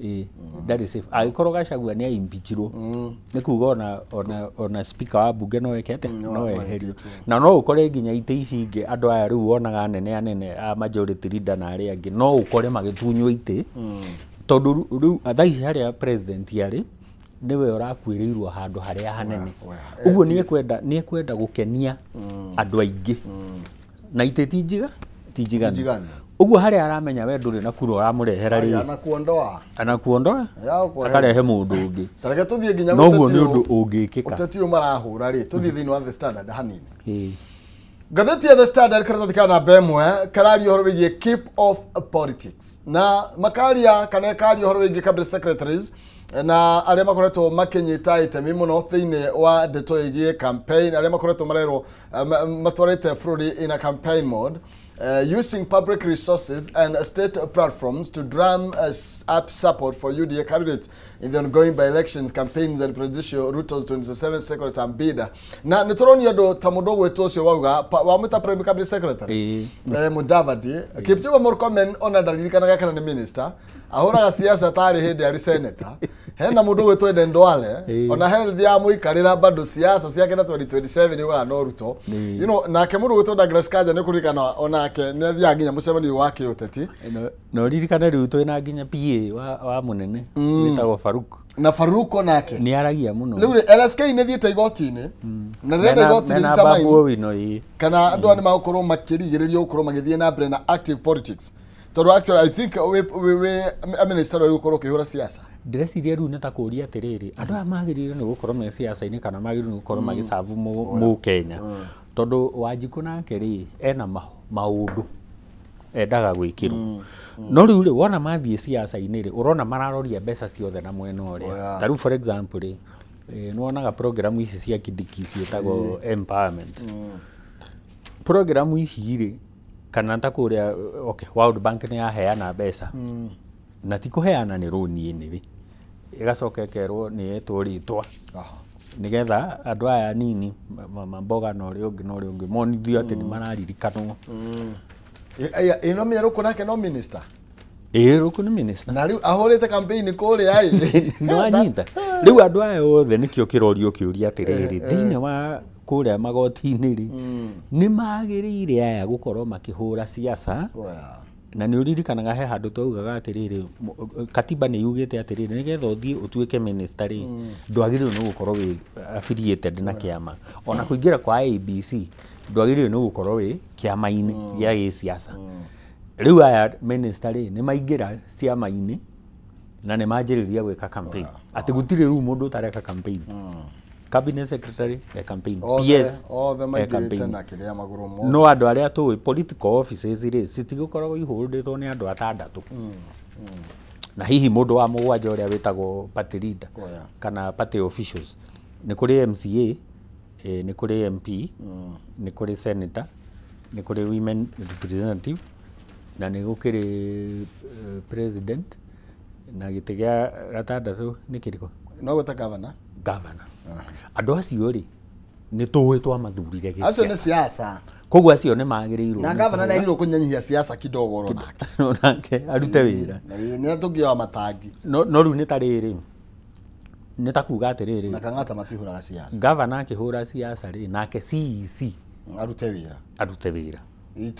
Ĩĩ, ndarĩ safe angĩkorwo Gachagua nĩ aimpichirwo, nĩ kuga ona speaker wa bunge no eke atĩa, no eherio, na no ũkore nginya itĩ ici ingĩ andũ aya rĩu wonaga anene anene a majority leader na arĩa angĩ no ũkore magĩtunywo itĩ, tondũ rĩu thaa ici harĩa president arĩ nĩwe ũrakuĩrĩirwo handũ harĩa hanene. Ũguo nĩ ekwenda gũkenia andũ aingĩ na itĩ ti njiga, ti njiganu. Njiganu. Ũguo harĩa aramenya we ndũrĩ na kura ũramũrehera rĩ, anakuondoa. Anakuondoa. Ya, ũkweheria. Akarehe mũndũ ũngĩ. Tareke tũthiĩ nginya Noguo ũteti nĩ ũyũ. Ũndũ ũngĩkĩka. Ũteti ũyũ marahũra rĩ, tũthiĩ thĩinĩ wa The Standard hanini. Ngathĩti ya The Standard karatathi ka namba 1 kararia ũhoro wĩgiĩ keep off politics, na makaria kana ĩkaria ũhoro wĩgiĩ cabinet secretaries na arĩa makoretwo makĩnyita itemi mũno thĩinĩ wa ndeto ĩgiĩ campaign, arĩa makoretwo marerwo matwarĩte bũrũri in a campaign mode, using public resources and state platforms to drum up support for UDA candidates in the ongoing by-elections campaigns and presidential Ruto's 27 secretary bid. Na nĩ tũronio andũ ta mũndũ ũgwĩtwo ũcio wauga wamwĩta prime cabinet secretary, Mudavadi, Kipchumba Murkomen, ona ndaririkanaga kana nĩ minister ahũraga siasa tarĩ hĩndĩ arĩ senator. Hena mũndũ ũgwĩtwo Eden Duale, ona health ya mũikarĩra bado siasa ciake na 2027 yugaga no Ruto. Nake mũndũ ũgwĩtwo Douglas Kanja nĩ kũririkana onake nĩ athiaga nginya mũcemanio wa kĩũteti. Na ũririkane rĩu twĩna nginya PA wa mũnene wĩtagwo Faruk. Na Faruk onake nĩ aragia mũno. Rĩu rĩ, LSK nĩ thiĩte igoti-inĩ na rĩrenda igoti mena rĩdetermine Babu Owino, ĩĩ. Kana andũ aya nĩ magũkorwo makĩrigĩrĩrio gũkorwo magĩthiĩ na mbere na active politics, tondũ actually I think wĩ minister ũyũ gũkorwo ũkĩhũra siasa. Ndĩreciria rĩu nĩ ta kũũria atĩrĩrĩ, andũ aya magĩrĩirwo nĩ gũkorwo me siasa-inĩ kana magĩrĩirwo nĩ gũkorwo magĩcabu mũkenya, tondũ Wanjikũ nake rĩ ena maũndũ endaga gwĩkĩrwo, no rĩu rĩ wona mathiĩ siasa-inĩ rĩ, ũrona mararoria mbeca ciothe na mwena ũrĩa. Ta rĩu for example rĩ, nĩ wonaga program ici cia Kindiki ciĩtagwo empowerment program ici rĩ, kana ta kũrĩa, okay, World Bank nĩ yaheana mbeca, na ti kũheana, nĩ rũni anyway, ĩgacoka ĩkerwo nĩ yetwo rĩtwa nĩgetha andũ aya anini mamboga na ũrĩa ũngĩ na ũrĩa ũngĩ monithio atĩ nĩ mararirikanwo. Ĩno menya rũkũ nake no minister. Ĩĩ, rũkũ nĩ minister. Na rĩu ahũrĩte campaign kũrĩa ĩ. Nĩwanyita, rĩu andũ aya othe nĩkĩo kĩrorio kĩũria atĩrĩrĩ, thĩinĩ wa kũrĩa magoti-inĩ rĩ, nĩ magĩrĩire aya gũkorwo makĩhũra siasa? Na nĩ ũririkanaga he handũ twaugaga atĩrĩrĩ, katiba nĩ yugĩte atĩrĩrĩ, nĩgetha ũthiĩ ũtuĩke minister rĩ, ndwagĩrĩirwo nĩ gũkorwo wĩ affiliated na kĩama, ona kũingĩra kwa ABC ndwagĩrĩirwo nĩ gũkorwo wĩ kĩama-inĩ gĩa gĩsiasa. Rĩu aya minister rĩ, nĩ maingĩra ciama-inĩ na nĩ manjĩrĩria gwĩka campaign, atĩ gũtirĩ rĩu mũndũ ũtareka campaign. Cabinet secretary e campaign, PS othe e maingĩrĩte campaign. Na kĩrĩa magũrũ mothe. No andũ arĩa tũĩ political offices rĩ, citigũkoragwo ihũrĩtwo nĩ andũ atandatũ, na hihi mũndũ wa mũgwanja ũrĩa wĩtagwo party leader kana party officials. Nĩ kũrĩ MCA, nĩ kũrĩ MP, nĩ kũrĩ senator, nĩ kũrĩ women representative, na nĩ gũkĩrĩ president, na gĩtĩ gĩa gatandatũ nĩ kĩrĩkũ? No gwĩta governor. Governor. Andũ acio rĩ, nĩ tũĩ twamathurire acio nĩ gĩciaca. Siasa. Koguo acio nĩ magĩrĩirwo na nĩ governor nĩ kũhũra- agĩrĩirwo kũnyanyihia siasa kidogo oro nake. Onake arute wĩra. Na nĩ tũngĩoya matangi. No rĩu nĩ ta rĩrĩ, nĩ ta kuga atĩrĩrĩ, na Kang'ata matihũraga siasa. Gavana akĩhũra siasa rĩ, nake CEC arute wĩra. Arute wĩra.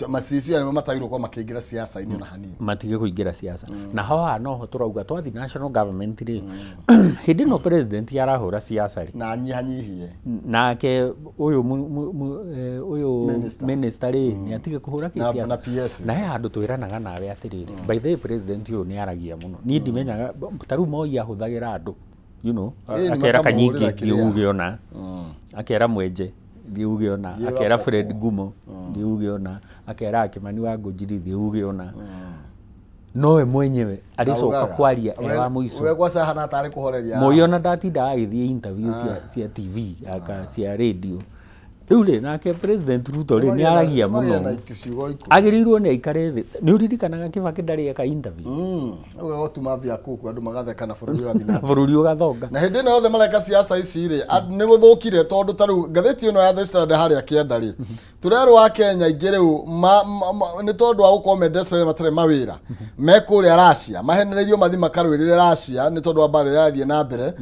Macicio nĩmo matagĩrĩirwo gũkorwo makĩingĩra siasa-inĩ ona hanini. Matige kũingĩra siasa. Na haha noho tũrauga twathi national government rĩ, hĩndĩ ĩno president arahũra siasa rĩ, na anyihanyihie. Nake ũyũ ũyũ Minister. Minister rĩ, nĩ atige kũhũra kĩsiasa. Na PS. Na he handũ twĩranaga nawe atĩrĩrĩ, by the way, president ũyũ nĩ aragia mũno, niĩ ndimenyaga ta rĩu Moi ahũthagĩra andũ, Ĩĩ, nĩ akera Kanyingĩ makamũhũrĩra thiĩ kĩrĩa. uge ona, akera Mwenje thiĩ uge ona, Thiĩ akera ũgakobwo. Fred Ngumo thiĩ uge ona, akera Kimani wa Ngũnjiri thiĩ uge ona, nowe mwenyewe arĩcoka Augaga, kwaria e wa mũico. We gwaca hana tarĩ kũhoreria. Moi ona ndatindaga agĩthiĩ interview cia TV aka cia radio. Rĩu rĩ, nake President Ruto rĩ, nĩ aragia mũno. Na ciugo ikũmi. Agĩrĩirwo nĩ aikare thĩ. Nĩ ũririkanaga Kibaki ndarĩ eka interview? Auga gũtuma via kuku andũ magatheka na bũrũri ũgathiĩ na na bũrũri ũgathonga. Na hĩndĩ ĩno yothe mareka siasa ici rĩ, nĩ gũthũkire, tondũ ta rĩu ngathĩti ĩno ya The Standard harĩa kĩanda rĩ, tũrerwo a Kenya aingĩ rĩu nĩ tondũ wa gũkorwo me desperate, matarĩ mawĩra, me kũrĩa Russia, mahenereirio mathi makarũĩrĩre Russia nĩ tondũ wa mbara ĩrĩa ĩrathiĩ na mbere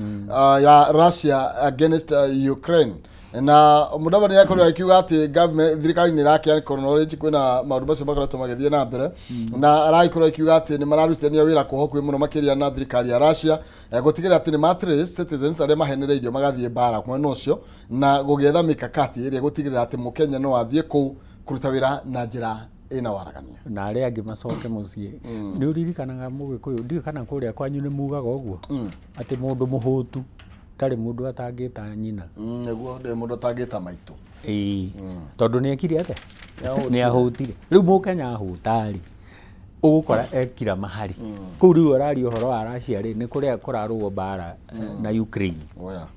ya Russia against Ukraine. Na Mũdavadi nĩ akorirwo akiuga atĩ government, thirikari nĩ ĩrakĩa acknowledge kwĩna maũndũ macio makoretwo magĩthiĩ na mbere, na aragĩkorwo akiuga atĩ nĩ mararutithania wĩra kwa hakuhĩ mũno makĩria na thirikari ya Russia, gũtigĩrĩra atĩ nĩ matrace citizens arĩa mahenereirio magathiĩ mbara mwena ũcio, na gũgĩetha mikakati ĩrĩa gũtigĩrĩra atĩ mũkenya no athiĩ kũu kũruta wĩra na njĩra ĩna waragania. Na arĩa angĩ macoke mũciĩ. Nĩ ũririkanaga, mũgĩkũyũ, ndiũĩ kana kũrĩa kwanyu nĩ mugaga ũguo, atĩ mũndũ mũhũtu ndarĩ mũndũ atangĩta nyina? Nĩguo, ndĩ mũndũ atangĩta maitũ. Ĩĩ, tondũ nĩ ekire atĩa? Nĩ ahũtire. Nĩ ahũtire. Rĩu mũkenya ahũta-rĩ, ũgũkora ekira mahari kũu. Rĩu araria ũhoro wa Russia rĩ, nĩ kũrĩa kũrarũo mbara na Ukraine. Oya.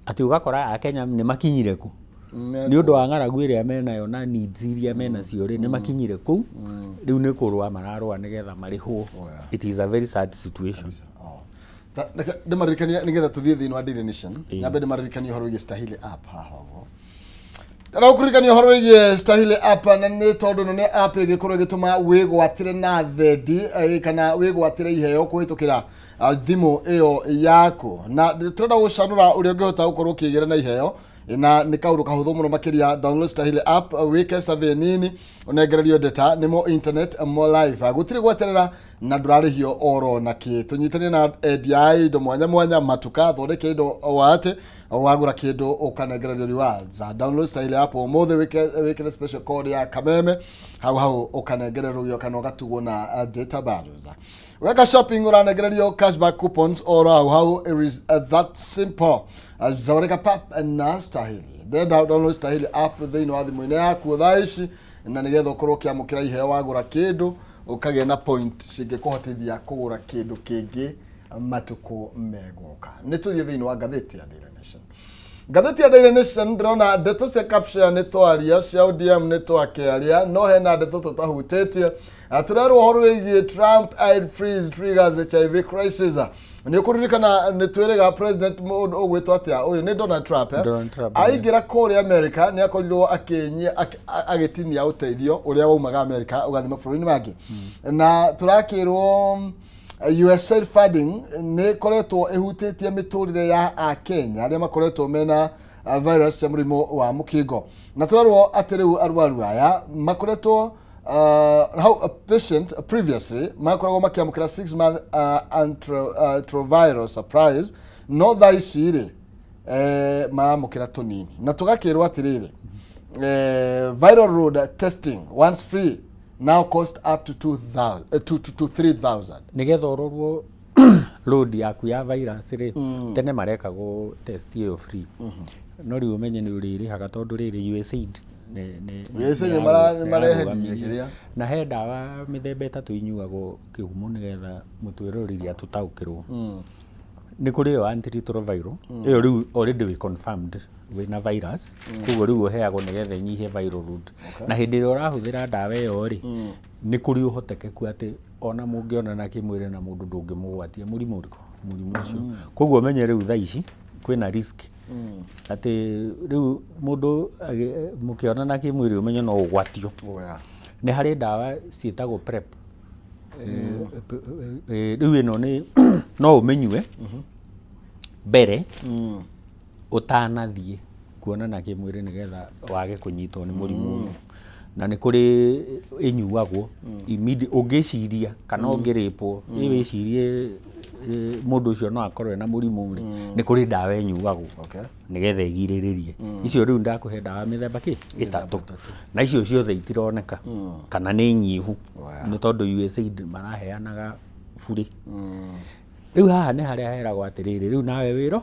Atĩ ũgakora akenya nĩ makinyire kũ nĩ ũndũ wa ng'aragu ĩrĩa menayo na needs iria menacio rĩ, nĩ makinyire kũu. Rĩu nĩ kũrũa mararũa nĩgetha marĩhwo. Oya. It is a very sad situation. Oh. Reke ndĩmaririkanie nĩgetha tũthiĩ thĩinĩ wa Daily Nation. Ĩĩ. Nyambe ndĩmaririkanie ũhoro wĩgiĩ Stahili app haha ũguo. Na ũkũririkania ũhoro wĩgiĩ Stahili app, na nĩ tondũ ĩno nĩ app ĩgĩkorwo ĩgĩtũma wĩgwatĩre na thendi, kana wĩgwatĩre iheo kũhĩtũkĩra thimũ ĩyo yaku. Na tũrenda gũcanũra ũrĩa ũngĩhota gũkorwo ũkĩgĩra na iheo, na nĩ kaũndũ kahũthũ mũno makĩria. Download Stahili app, wĩke survey nini, ũnengererio data. Nĩ mo internet, mo live, gũtirĩ gweterera na ndũrarĩhio oro na kĩ. Tũnyitanie na endia a indo mwanya mwanya, matuka thondeke indo o atĩ wagũra kĩndũ ũkanengererio rewards. Download Stahili app ũmũthĩ, wĩkĩre special code ya Kameme hau hau, ũkanengererwo kana ũgatugwo na data bundles. Weka shopping, ũranengererio cashback coupons oro hau hau. It is that simple. Zaureka pap na Stahili. Ndenda download Stahili app thĩinĩ wa thimũ-inĩ yaku thaa ici, na nĩgetha ũkorwo ũkĩamũkĩra iheo wagũra kĩndũ, ũkagĩa na point cingĩkũhotithia kũgũra kĩndũ kĩngĩ matukũ megũka. Nĩ tũthiĩ thĩinĩ wa ngathĩti ya Daily Nation. Ngathĩti ya Daily Nation, ndĩrona ndeto cia caption nĩ twaria, cia ODM nĩ twakĩaria, no hena ndeto tũtahutĩtie. Tũrerwo ũhoro wĩgiĩ Trump aid freeze triggers HIV crisis. Nĩ ũkũririkana nĩ twĩrĩga president mũndũ ũgwĩtwo atĩa ũyũ, nĩ Donald Trump, eh? Donald Trump. Aingĩra kũrĩa America nĩ akorirwo agĩtinia ũteithio ũrĩa waumaga America ũgathiĩ mabũrũri-inĩ mangĩ, na tũrakĩrwo USAID funding nĩ ĩkoretwo ĩhutĩtie mĩtũrĩre ya akenya arĩa makoretwo mena virus cia mũrimũ wa mũkingo, na tũrarwo atĩ rĩu arwaru aya makoretwo how a patient previously makoragwo makĩamũkĩra 6 month antiretroviral supplies, no thaa ici rĩ, maramũkĩra tũnini. Na tũgakĩrwo atĩrĩrĩ, viral load testing once free now cost up to 2000 to 3000. Nĩgetha ũrorwo load yaku ya virus rĩ, tene marekagwo test ĩyo free, no rĩu ũmenye nĩ ũrĩrĩhaga, tondũ rĩrĩ USAID USAID nĩ mareheririe kĩrĩa. Na he ndawa mĩthemba 3 inyuagwo kĩhumo nĩgetha mũtwĩroreri atũtaũkĩrwo. Nĩ kũrĩ ĩyo antiretroviral, ĩyo rĩu already wĩ confirmed wĩna virus, koguo rĩu ũheagwo nĩgetha ĩnyihie viral load. Na hĩndĩ ĩrĩa ũrahũthĩra ndawa ĩyo rĩ, nĩ kũrĩ ũhotekeku atĩ ona mũngĩonana kĩmwĩrĩ na mũndũ, ndũngĩmũgwatia mũrimũ ũrĩkũ, mũrimũ ũcio. Koguo ũmenye rĩu thaa ici kwĩna risk atĩ rĩu mũndũ mũkĩonana kĩmwĩrĩ, ũmenye no ũgwatio. Oya. Nĩ harĩ ndawa ciĩtagwo PrEP. Rĩu ĩno nĩ no ũmĩnyue mbere ũtanathiĩ kuonana kĩmwĩrĩ nĩgetha wage kũnyitwo nĩ mũrimũ ũyũ. Na nĩ kũrĩ ĩnyuagwo ũngĩciria kana ũngĩrĩpwo, ĩ wĩcirie mũndũ ũcio no akorwo ena mũrimũ rĩ, nĩ kũrĩ ndawa ĩnyuagwo nĩgetha ĩgirĩrĩrie icio. Rĩu ndakũhe ndawa mĩthemba kĩ 3, na icio ciothe itironeka kana nĩ nyihu, nĩ tondũ USAID maraheanaga burĩ. Rĩu haha nĩ harĩa heragwo atĩrĩrĩ, rĩu nawe wĩro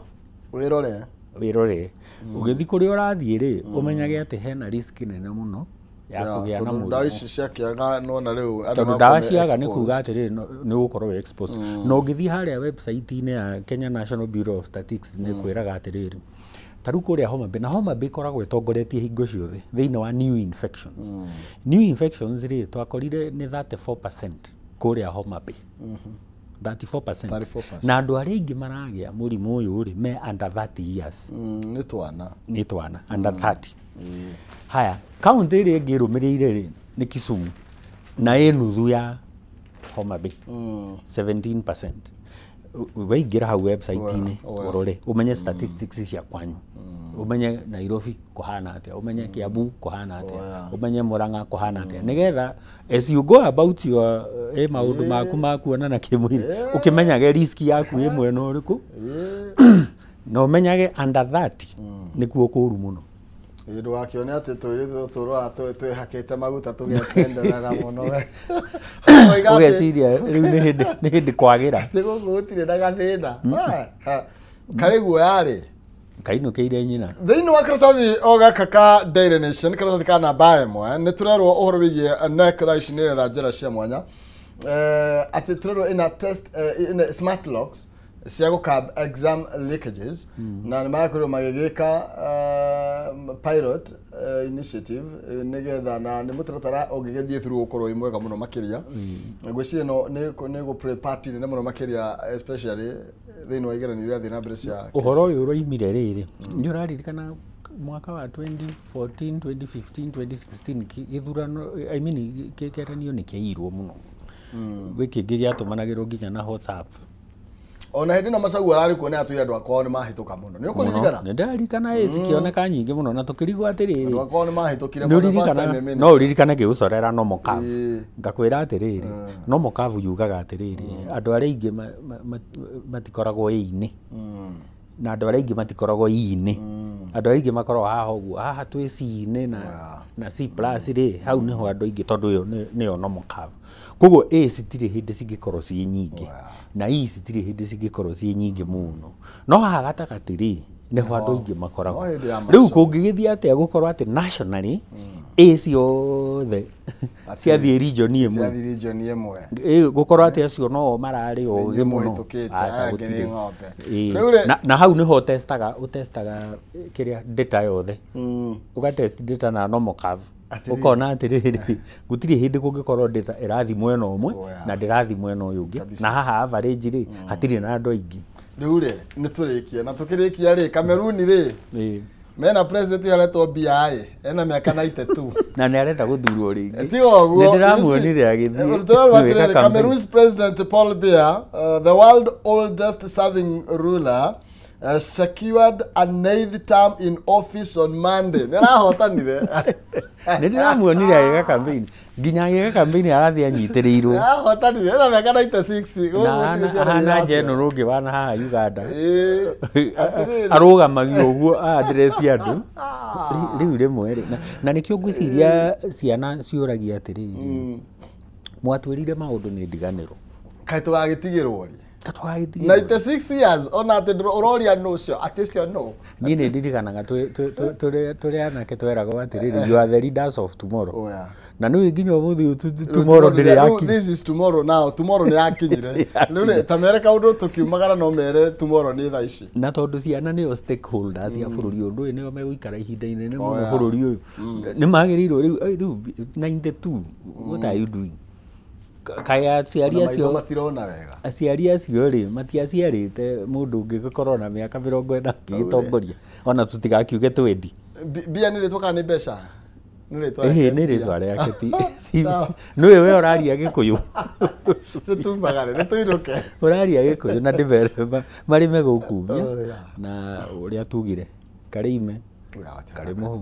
Wĩrore. Wĩrore ũgĩthiĩ kũrĩa ũrathiĩ rĩ, ũmenyage atĩ hena risk nene mũno ya kũgĩa na Tondũ ndawa mũrimũ. ici ciakĩaga nona rĩu andũ Tondũ magakorwo ndawa me ciaga nĩ exposed. kuga atĩrĩrĩ, nĩ ũgũkorwo wĩ exposed. Na ũngĩthiĩ harĩa website-inĩ ya Kenya National Bureau of Statistics, nĩ kwĩraga atĩrĩrĩ, Ta rĩu kũrĩa Homa Bay, na Homa Bay ĩkoragwo ĩtongoretie hingo ciothe thĩinĩ wa new infections. New infections rĩ, twakorire nĩ 34% kũrĩa Homa Bay. 34%. 34%. Na andũ arĩa aingĩ maragĩa mũrimũ ũyũ rĩ, me under 30 years. Nĩ twana. Nĩ twana under 30. Haya, kaunti ĩrĩa ĩngĩ ĩrũmĩrĩire rĩ nĩ Kisumu, na ĩ nuthu ya Homa Bay, 17%. Waingĩra hau website-inĩ ũrore ũmenye statistics cia kwanyu, ũmenye Nairobi kũhana atĩa, ũmenye Kiambu kũhana atĩa, ũmenye Murang'a kũhana atĩa, nĩgetha as you go about your maũndũ maku ma kuonana kĩmwĩrĩ, ũkĩmenyage risk yaku ĩ mwena ũrĩkũ, na ũmenyage under 30 nĩkuo kũru mũno. Ndũgakĩone atĩ tũirĩtu tũrora twĩhakĩte maguta tũgekenderera mũno. Ũgeciria rĩu nĩ hĩndĩ kwagĩra. Atĩ gũkũ gũtirĩ na gathĩna. Karĩ guoya rĩ. Kainũkĩire nyina. Thĩinĩ wa karatathi o gaka ka Daily Nation, karatathi ka namba 1, nĩ tũrerwo ũhoro wĩgiĩ KNEC thaa ici nĩ ĩretha njĩra cia mwanya. Atĩ tũrerwo ina test, ina smart locks cia gũcurb exam leakages, na nĩ marakorirwo magĩgĩka pilot initiative, nĩgetha na nĩ mũtaratara ũngĩgĩthiĩ through ũkorwo wĩ mwega mũno makĩria. Ngwĩciria no nĩ gũ play part nene mũno makĩria, especially thĩinĩ wa igeranio iria thiĩ na mbere cia ũhoro ũyũ ũroimire rĩrĩ. Nĩ ũraririkana mwaka wa 2014, 2015, 2016 gĩthurano, I mean kĩgeranio nĩ kĩairwo mũno. Gwĩ kĩngĩ gĩatũmanagĩrwo nginya na WhatsApp. Ona hĩndĩ ĩno Machagu ararĩ kuo nĩ atwĩre andũ akwao nĩ mahĩtũka mũno. Nĩ ũkũririkana? Nĩ ndaririkana ĩ cikĩoneka nyingĩ mũno na tũkĩrigwo atĩrĩrĩ. Andũ akwao nĩ mahĩtũkire for the first time in No ũririkane ngĩgũcorera normal curve. Ngakwĩra atĩrĩrĩ, normal curve yugaga atĩrĩrĩ, andũ arĩa aingĩ matikoragwo A-inĩ. Na andũ arĩa aingĩ matikoragwo E-inĩ. Andũ arĩa aingĩ makoragwo haha ũguo, haha twĩ C-inĩ na C plus rĩ, hau nĩho andũ aingĩ tondũ ĩyo nĩyo normal curve. Koguo A citirĩ hĩndĩ cingĩkorwo ciĩ nyingĩ, na E citirĩ hĩndĩ cingĩkorwo ciĩ nyingĩ mũno. No haha gatagatĩ rĩ, nĩho andũ aingĩ makoragwo. Rĩu kũngĩgĩthiĩ atĩa gũkorwo atĩ nationally A ciothe ciathiĩ region ĩmwe. Ciathiĩ region ĩmwe. Gũkorwo atĩ acio no mararĩ ogĩ mũno. Na hau nĩho ũtestaga kĩrĩa data yothe. Ũgatest data na normal curve. Ũkona atĩrĩrĩ, gũtirĩ hĩndĩ kũngĩkorwo data ĩrathiĩ mwena ũmwe na ndĩrathiĩ mwena ũyũ ũngĩ. Na haha average rĩ, hatirĩ na andũ aingĩ. Rĩu rĩ, nĩ tũrĩkie na tũkĩrĩkia rĩ, Cameroon rĩ, mena president aretwo Biya ena mĩaka 92. Na nĩ arenda gũthurwo rĩngĩ. Tiga ũguo. Nĩ ndĩramuonire agĩthiĩ. Cameroon's president Paul Biya, the world oldest serving ruler, secured an 8th term in office on Monday. Nĩ arahotanire. Nĩ ndĩramuonire agĩka campaign. Nginya agĩka campaign arathiĩ anyitĩrĩirwo. Nĩ arahotanire ena mĩaka 96. Na ahana general ũngĩ wana haha Uganda. Arũgamagio ũguo address andũ. Rĩu rĩmwe rĩ. Na nĩkĩo ngwĩciria ciana ciũragia atĩrĩrĩ. Mwatwĩrire maũndũ nĩ ndiganĩro. Kaĩ tũgagĩtigĩrwo rĩ? 96 years ona atĩ ũroria nũ ũcio atĩ ũcio nũ. Niĩ nĩ ndirikanaga tũrĩ anake tweragwo atĩrĩrĩ, you are the leaders of tomorrow. Na nĩ nginya ũmũthĩ tomorrow ndĩrĩ yakinya. This is tomorrow now, tomorrow nĩ yakinyire. Rĩu ta mere kaũndũ tũkiumagara no mere tomorrow nĩ thaa ici. Na tondũ ciana nĩo stakeholders ya bũrũri ũyũ, ndũĩ nĩo megũikara ihinda inene mũno bũrũri ũyũ. Nĩ magĩrĩirwo rĩu 92, what are you doing? Kaĩ aciari acio matirona wega. Aciari acio rĩ matiaciarĩte mũndũ ũngĩgĩkorwo na mĩaka 40 agĩtongoria, ona tũtigakiuge twendi. Mbia nĩ rĩtwa kana nĩ mbeca? Nĩ rĩtwa rĩake. Nĩ rĩtwa rĩake ti. Nĩwe we ũraria Gĩkũyũ. Tũtumagare, nĩ tũinũke. Ũraria Gĩkũyũ na ndĩmere marĩme gũkumia na ũrĩa tugire karĩ ime karĩ mũhu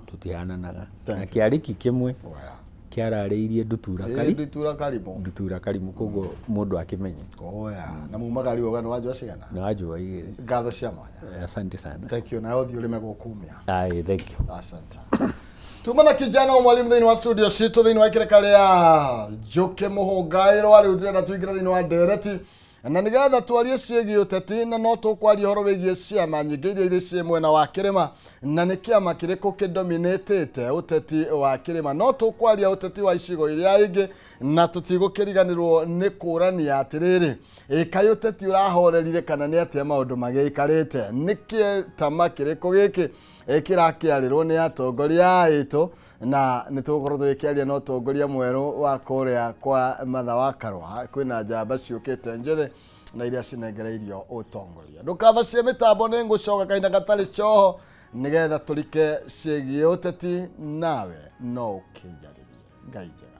tũtihananaga. Na kĩarĩki kĩmwe kĩararĩirie ndutura kari. Ndutura karimũ. Ndutura karimũ koguo mũndũ akĩmenye. Oya, na mumagari woga nĩ wanjũa cigana? Nĩ wanjũa igĩrĩ. Ngatho cia mwanya. Asante sana. Thank you, na ũthiĩ ũrĩme gũkumia. Aye, thank you. Asante. Tuma na kijana wa mwalimu thĩinĩ wa studio citũ thĩinĩ wa kĩreka rĩa Njũkĩ Mũhũngaĩrwa. Rĩu ndĩrenda tũingĩre thĩinĩ wa ndereti. Na nĩgetha twarie ciĩgiĩ ũteti, na no tũkwaria ũhoro wĩgiĩ ciama nyingĩ iria irĩ ciĩ mwena wa kĩrĩma, na nĩ kĩama kĩrĩkũ kĩdominĩtĩte ũteti wa kĩrĩma. No tũkwaria ũteti wa icigo iria ingĩ, na tũtigũkĩriganĩrwo nĩ kũrania atĩrĩrĩ, ĩ kaĩ ũteti ũrahorerire kana nĩ atĩa maũndũ magĩikarĩte, nĩ kĩtama kĩrĩkũ gĩkĩ kĩrakĩarĩrwo nĩ atongoria aitũ. Na nĩ tũgũkorwo tũgĩkĩaria na ũtongoria mwerũ wa kũrĩa kwa Martha wa Karũa. Kwĩna njamba ciũkĩte njĩthĩ na iria cinengereirio ũtongoria. Ndũkabacie mĩtambo, nĩ ngũcoka kahinda gatarĩ coho nĩgetha tũrike ciĩgiĩ ũteti, nawe no ũkĩnjarĩrie. Ngai njega.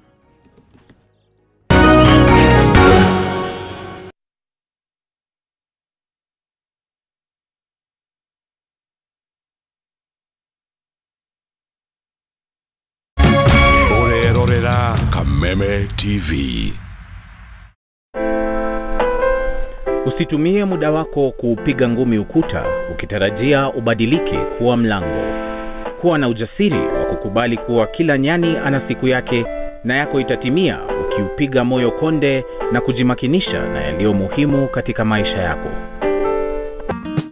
Ũrerorera Kameme TV. Usitumie muda wako kuupiga ngumi ukuta ukitarajia ubadilike kuwa mlango. Kuwa na ujasiri wa kukubali kuwa kila nyani ana siku yake, na yako itatimia ukiupiga moyo konde na kujimakinisha na yaliyo muhimu katika maisha yako.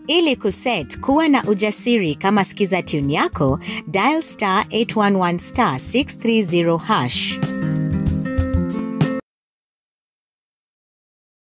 Ili kuset kuwa na ujasiri kama skiza tune yako, dial star 811 star 630 hash.